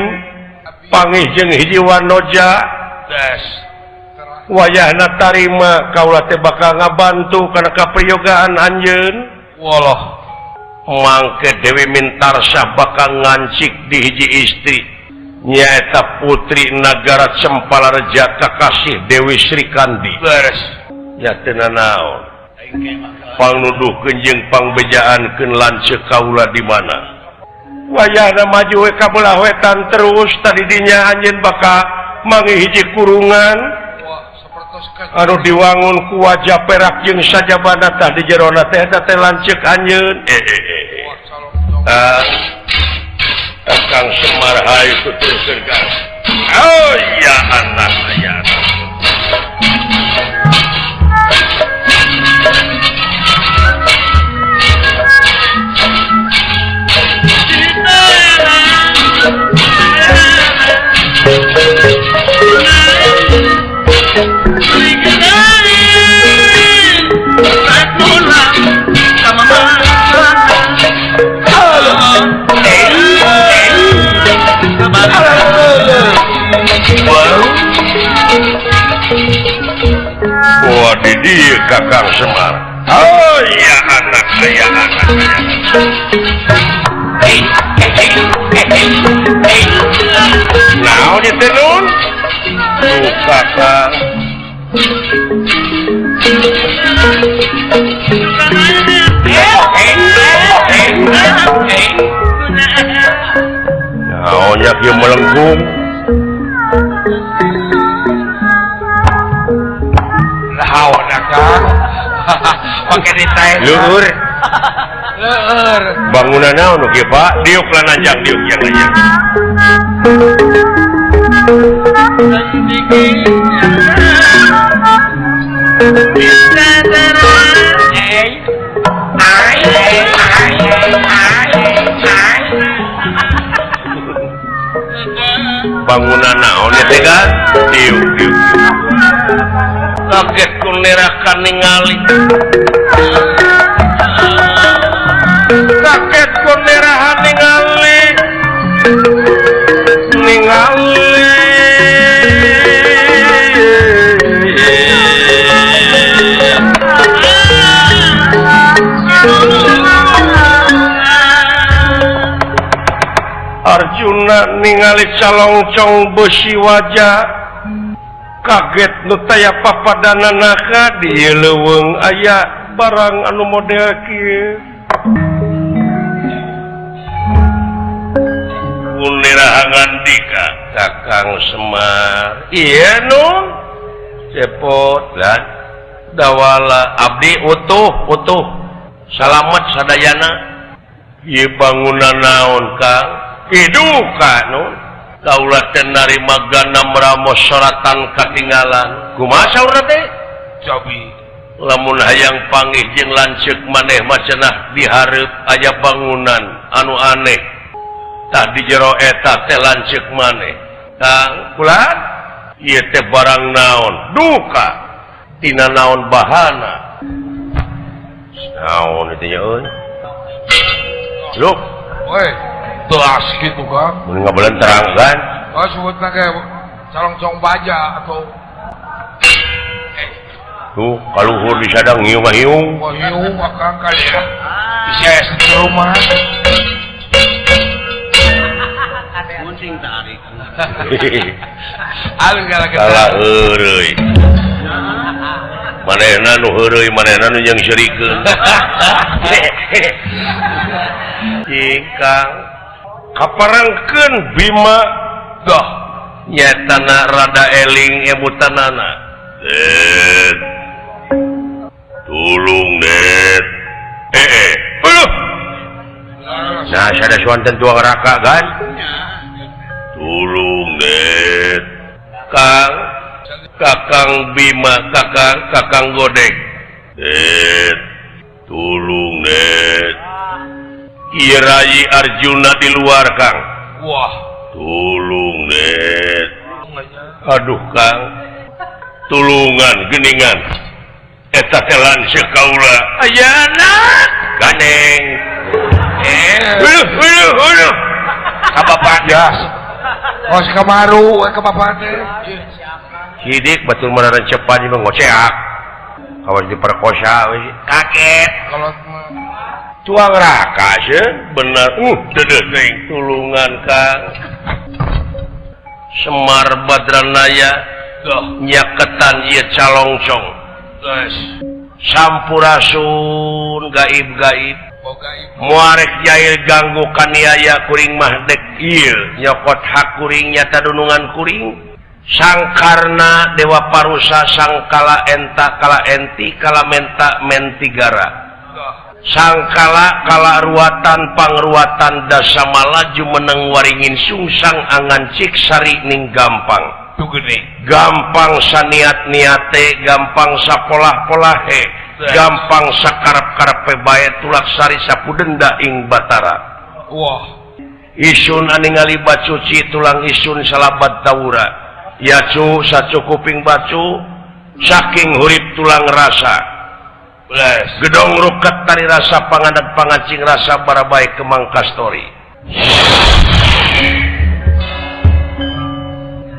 Panggih jeung hiji wanoja. Des. Wayahna tarima kaula teh bakal ngabantu kana kapriyogaan anjeun. Walah. Mangke Dewi Mintarsah bakal ngancik di hiji istri nyaeta putri Nagara Cempalareja kakasih Dewi Sri Kandi. Beres. Nya teu nanaon. Pangnuduhkeun jeung pangbejaankeun lanceuk kaula di mana. Wayahna maju we ka belah wetan terus tadi dinya anjeun bakal manggih hiji kurungan anu diwangun ku wajah perak jeung sajabana tah di jerona teh eta teh lanceuk anjeun. Kang Semar hayu tuturkeun Kang. Oh ya anak ya anak. Wah, di dieu Kakang Semar. Oh ya anak saya anak saya. Naon ieu teh nun? Tuh Kakang. Naon nya kieu melengkung? Luhur. Luhur. Bangunan naon nu kieu Pak? Diuk lah nanjak diuk yang nanjak. Bangunan naon ya teh kan? Diuk diuk. Kaget ku nerakan ningali. Kaget ku nerahan ningali. Ningali. Arjuna ningali calongcong besi wajah. Kaget nu taya papadananaka di leuweung aya barang anu model kieu. Kunirahangan dika Kakang Semar. Iya nun cepot lah dawala abdi utuh utuh salamet sadayana. Ieu bangunan naon Kang? Hiduka nun. Kaula teh narima ganam ramos soratan katinggalan. Kumaha saurna teh? Cobi. Lamun hayang panggih jeung lanceuk maneh mah cenah dihareup aya bangunan anu aneh. Tah di jero eta teh lanceuk maneh. Kang, kula ieu teh barang naon? Duka. Tina naon bahana? Naon itu nya euy? Loh, oi. Belas gitu Kang. Mun ngabelan terang kan? Oh sebutna ge calongcong baja atau tuh kaluhur disadang hiung hiung. Wah hiung akang kali ya. Bisa di rumah. Gunting tarik. Alus galak. Salah heureuy. Manehna nu heureuy, manehna nu jeung serikeun. Cing Kang. Kaparangkeun Bima doh nyatana rada eling emutanana. Det. Tulung det. Aduh. Nah, sada suanten tuang raka kan? Tulung det. Kang, Kakang Bima, Kakang, Kakang Godek. Det. Tulung det. Ieu Rayi Arjuna di luar Kang. Wah, tulung net. Aduh Kang. Tulungan geningan. Eta teh lanceuk kaula. Ayana gandeng. Aduh. Ka bapak ya. Kos kamaru ka bapak teh. Sidik batur mah rencepan jeung ngoceak. Kawas diperkosa we kaget. Kolot mah. Tuang raka sieun bener. Dedeuh teuing tulungan Kang. Semar Badranaya nyaketan ieu calongcong. Sampurasun gaib-gaib. Muarek jail ganggu kaniaya kuring mah dek ieu nyokot hak kuring nyata dunungan kuring. Sangkarna Dewa Parusa sangkala enta kala enti kala menta mentigara. Sangkala kala ruatan pangruatan dasamala jumeneng waringin sungsang angan cik sari ning gampang. Gampang saniat niate, gampang sapolah-polahe, gampang sakarep-karepe bae tulak sari sapudenda ing Batara. Wah. Isun aningali bacuci tulang isun salabat tawura. Yacu sacukuping bacu saking hurip tulang rasa. Gedong ruket tari rasa pangandat pangacing rasa barabae kemang kastori.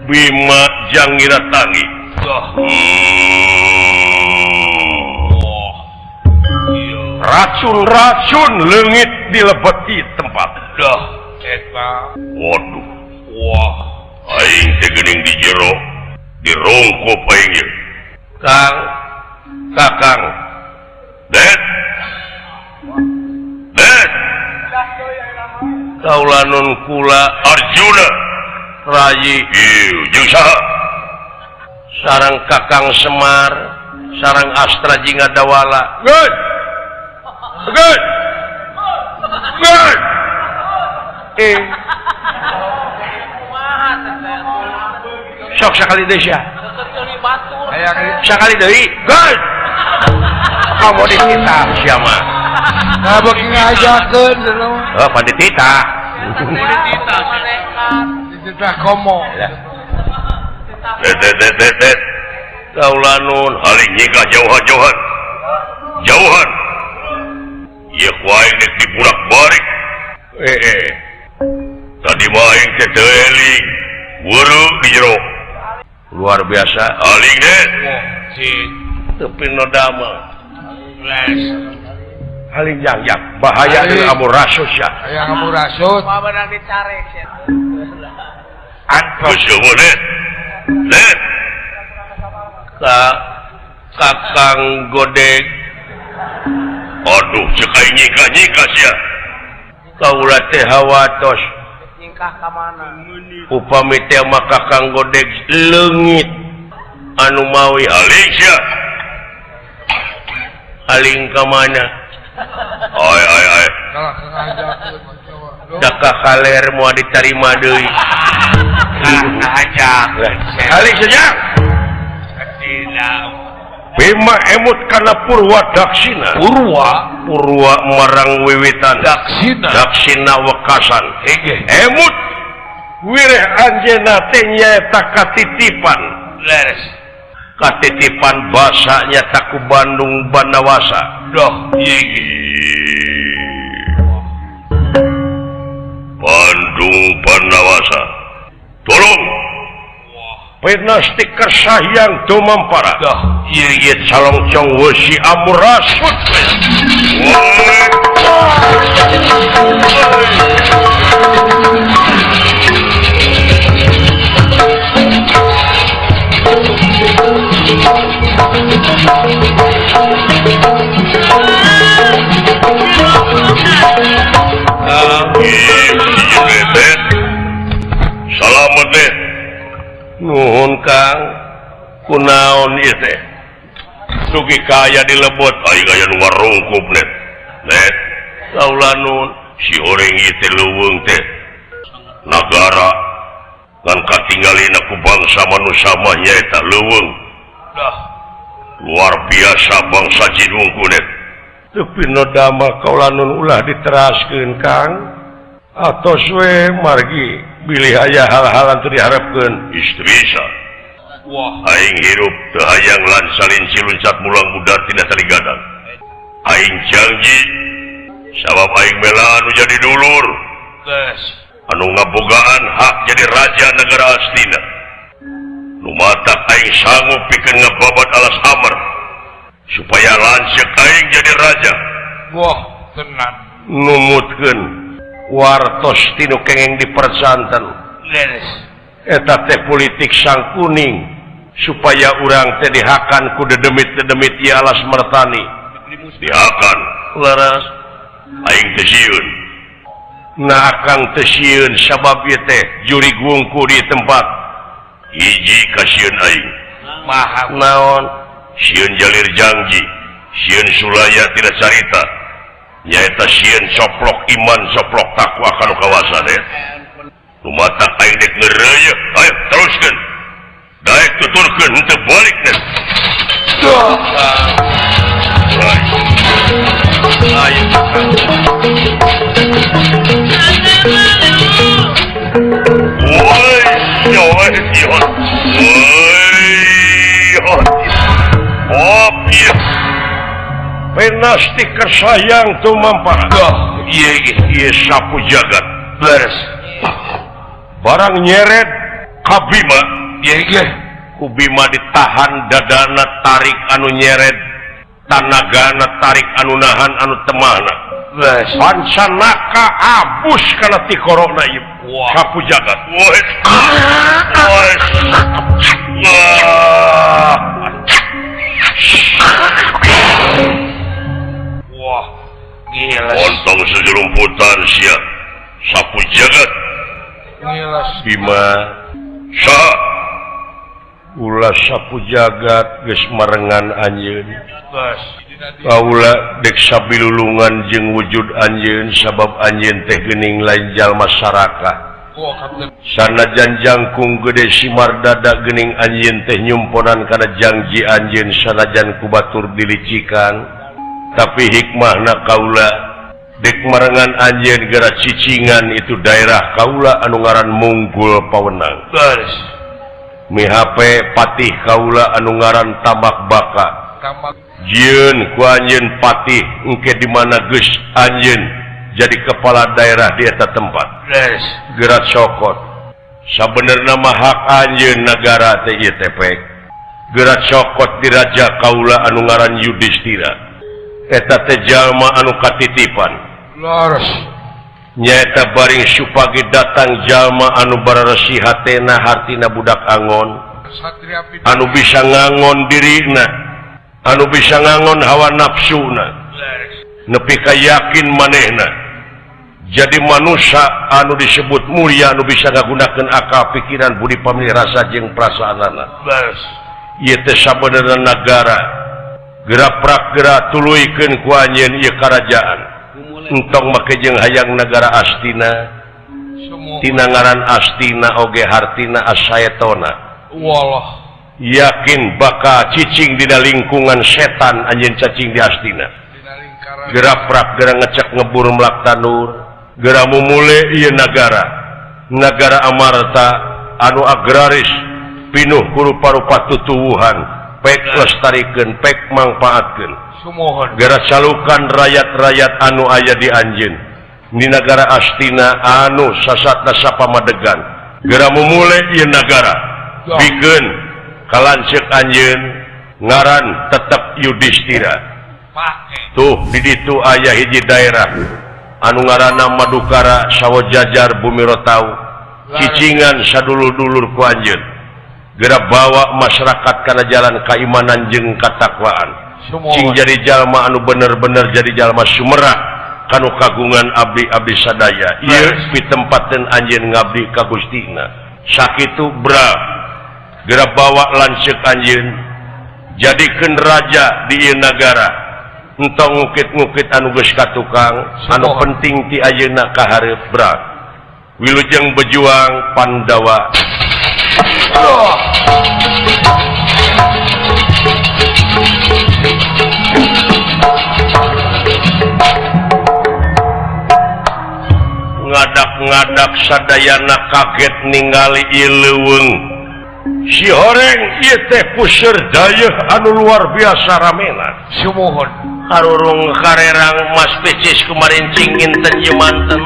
Bima Jangira Tangi. Racun-racun leungit dilebeti tempat. Dah eta. Waduh. Wah, aing teh geuning di jero, dirongkop aing ieu. Kang, Kakang. Det. Det. Kaula nun kula Arjuna. Rayi ieu jeung saha? Sareng Kakang Semar, sareng Astra Jingga Dawala. Good. Good. Good. Sok sakali deui sia. Sakali deui. Good. Kamu dititah sia mah. Nah beuki ngajakeun cenah. Oh, pan dititah. Dititah dititah komo. Det. Kaula nun haling nyikah jauhan-jauhan. Jauhan. Ieu ku aing dek diburak-barik. Tadi mah aing teh teu eling. Weureu di jero. Luar biasa. Haling det. Teu pinoda mah. Haling yang bahaya deui amur rasus ya. Hayang amur rasus. Mah beunang dicarek sia. Antos det. Det. Kakang Godeg. Aduh, cek aing nyikah-nyikah sia. Kaula teh hawatos. Nyingkah ka mana? Upami teh mah Kakang Godeg leungit anu mawi haling sia. Haling ka mana? Ai ai ai. Daka kaler moal ditarima deui. Ngajak. Haling sejak. Bima emut kana Purwa Daksina. Purwa marang wiwitan. Daksina. Daksina wekasan. Emut wireh anjeunna teh nyaeta katitipan. Leres. Katitipan basa nyata ku Bandung Bandawasa. Doh, Bandung Bandawasa. Tolong. Pinasti kersahyang tumampara. Dah, ieu calongcong weusi amurasut. Salamet deh. Nuhun Kang, kunaon ieu teh? Dugi kaya dilebot aing aya nu ngarungkup net. Net, kaula nun si horeng ieu teh leuweung teh. Nagara ngan katinggalina ku bangsa manusia mah nyaeta leuweung. Dah. Luar biasa bangsa Cidungku net. Teu pinodama kaula nun ulah diteraskeun Kang. Atos we margi bilih aya hal-hal anu teu diharepkeun istri bisa. Wah, aing hirup teu hayang lan salinci luncat mulang budar tina tali gadang. Aing janji sabab aing mela anu jadi dulur. Geus. Anu ngabogaan hak jadi raja negara Astina. Nu matak aing sanggup pikeun ngababat alas Amer supaya lanceuk aing jadi raja. Wah, tenan. Numutkeun wartos tinu kengeng dipersanten. Leres. Eta teh politik sang kuning supaya urang teh dihakan ku dedemit-dedemit ieu alas Mertani. Dihakan leres aing teh sieun. Nah akang teh sieun sabab ieu teh jurig wungku di tempat. Hiji kasieun aing. Maha naon? Sieun jalir jangji, sieun sulaya tidak carita. Nyaeta sieun soplok iman soplok takwa kanu kawasan ya. Lumatak aing dek ngeureuyeuk, ayo teruskeun. Daek tuturkeun henteu balik teh. Ayo. Woi, yo, yo. Woi, yo. Oh, penasti kersayang tumampah. Ieu ieu sapu jagat. Beres. Barang nyeret ka Bima, ieu ge ku Bima ditahan dadana tarik anu nyeret, tanagana tarik anu nahan anu temahna. Beres. Pancanaka abus kana tikorona ieu. Sapu jagat. Woi. Woi. Wah, gila. Ontong sejerumputan sia sapu jagat. Gila. Bima sa ulah sapu jagat geus marengan anjeun. Kaula dek sabilulungan jeung wujud anjeun sabab anjeun teh geuning lain jalma saraka. Sanajan jangkung gede simar dada geuning anjeun teh nyumponan kana jangji anjeun sanajan ku batur dilicikan. Tapi hikmahna kaula dek marengan anjeun gara cicingan itu daerah kaula anu ngaran Munggul Pawenang. Beres. Mihape patih kaula anu ngaran Tamak Baka. Jieun ku anjeun patih engke di mana geus anjeun jadi kepala daerah di eta tempat. Beres. Geura cokot. Sabenerna mah hak anjeun nagara teh ieu teh pek. Geura cokot di raja kaula anu ngaran Yudhistira. Eta teh jalma anu katitipan. Leres. Nyaeta baring supagi datang jalma anu bararesi hatena hartina budak angon. Anu bisa ngangon dirina, anu bisa ngangon hawa nafsuna. Nepi ka yakin manehna. Jadi manusia anu disebut mulia anu bisa ngagunakeun akal pikiran budi pamili rasa jeung perasaanana. Leres. Ieu teh sabenerna nagara geura prak geura tuluykeun ku anjeun ieu karajaan. Entong make jeung hayang nagara Astina. Tina ngaran Astina oge hartina asaetona. Wallah. Yakin bakal cicing dina lingkungan setan anjeun cacing di Astina. Geura prak geura ngecek ngebur melak tanur. Geura mumule ieu nagara. Nagara Amarta anu agraris pinuh ku rupa-rupa tutuwuhan. Pek lestarikeun, pek mangpaatkeun. Geura calukan rakyat-rakyat anu aya di anjeun di nagara Astina anu sasatna sapamadegan. Geura mumule ieu nagara bikeun ka lanceuk anjeun ngaran tetep Yudhistira. Tuh di ditu aya hiji daerah anu ngaranna Madukara Sawojajar Bumi Rotau cicingan sadulur-dulur ku anjeun. Geura bawa masyarakat kana jalan keimanan jeung katakwaan. Cing jadi jalma anu bener-bener jadi jalma sumerah kanu kagungan abdi-abdi sadaya. Ieu pitempateun anjeun ngabdi ka Gustina. Sakitu bra geura bawa lanceuk anjeun jadikeun raja di ieu nagara. Entong ngukit-ngukit anu geus katukang, anu penting ti ayeuna ka hareup bra. Wilujeng berjuang Pandawa. sadayana kaget ningali ieu leuweung. Si horeng ieu teh puseur dayeuh anu luar biasa ramena. Sumuhun. Karurung karerang Mas Picis kumarincing inten ieu manten.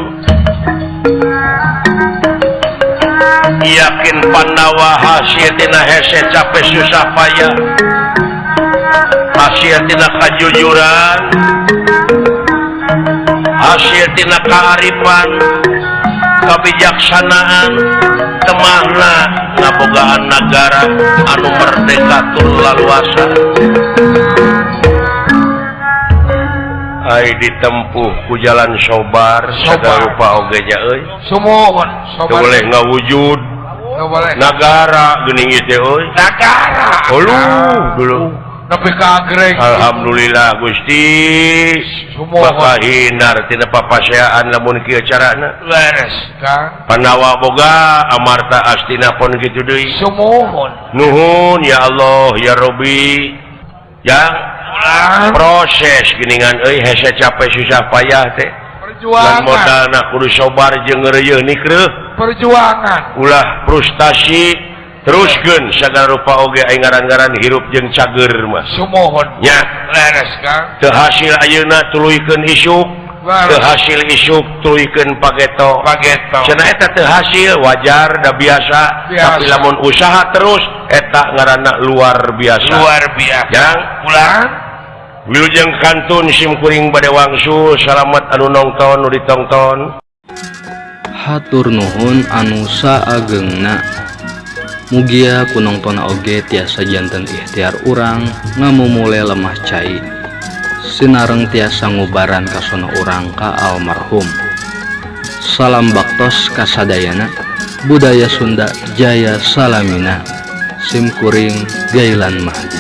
Yakin Pandawa hasil tina hese capek susah payah. Hasil tina kajujuran. Hasil tina kaarifan, kebijaksanaan, temahna ngabogaan nagara anu merdeka tur laluasa. Ai ditempuh ku jalan sobar, sagala rupa oge nya euy. Sumuhun, sobar. Teu boleh ngawujud nagara geuning ieu teh euy. Nagara. Hulu dulu. Nepi ka agreng. Alhamdulillah Gusti. Bakal hinar tina papaseaan lamun kieu carana. Leres Kang. Pandawa boga amarta astina pon kitu deui. Sumuhun. Nuhun ya Allah ya Robbi. Yang proses geningan euy hese capek susah payah teh. Perjuangan. Lan modalna kudu sobar jeung ngeureuyeuh nikreuh. Perjuangan. Ulah frustasi. Teruskeun sagala rupa oge aing ngaran-ngaran hirup jeung cager mah. Sumuhun. Nya. Leres Kang. Teu hasil ayeuna tuluykeun isuk, teu hasil isuk tuluykeun pageto. Pageto. Cenah eta teu hasil wajar da biasa, tapi lamun usaha terus eta ngaranna luar biasa. Luar biasa. Jang ulang. Wilujeng kantun sim kuring bade wangsul, salamet anu nongton nu ditongton. Hatur nuhun anu saagengna. Mugia ku nongton oge tiasa janten ikhtiar urang ngamumule lemah cai. Sinareng tiasa ngubaran kasona urang ka almarhum. Salam baktos kasadayana, budaya Sunda jaya salamina. Sim kuring Gailan Mahdi.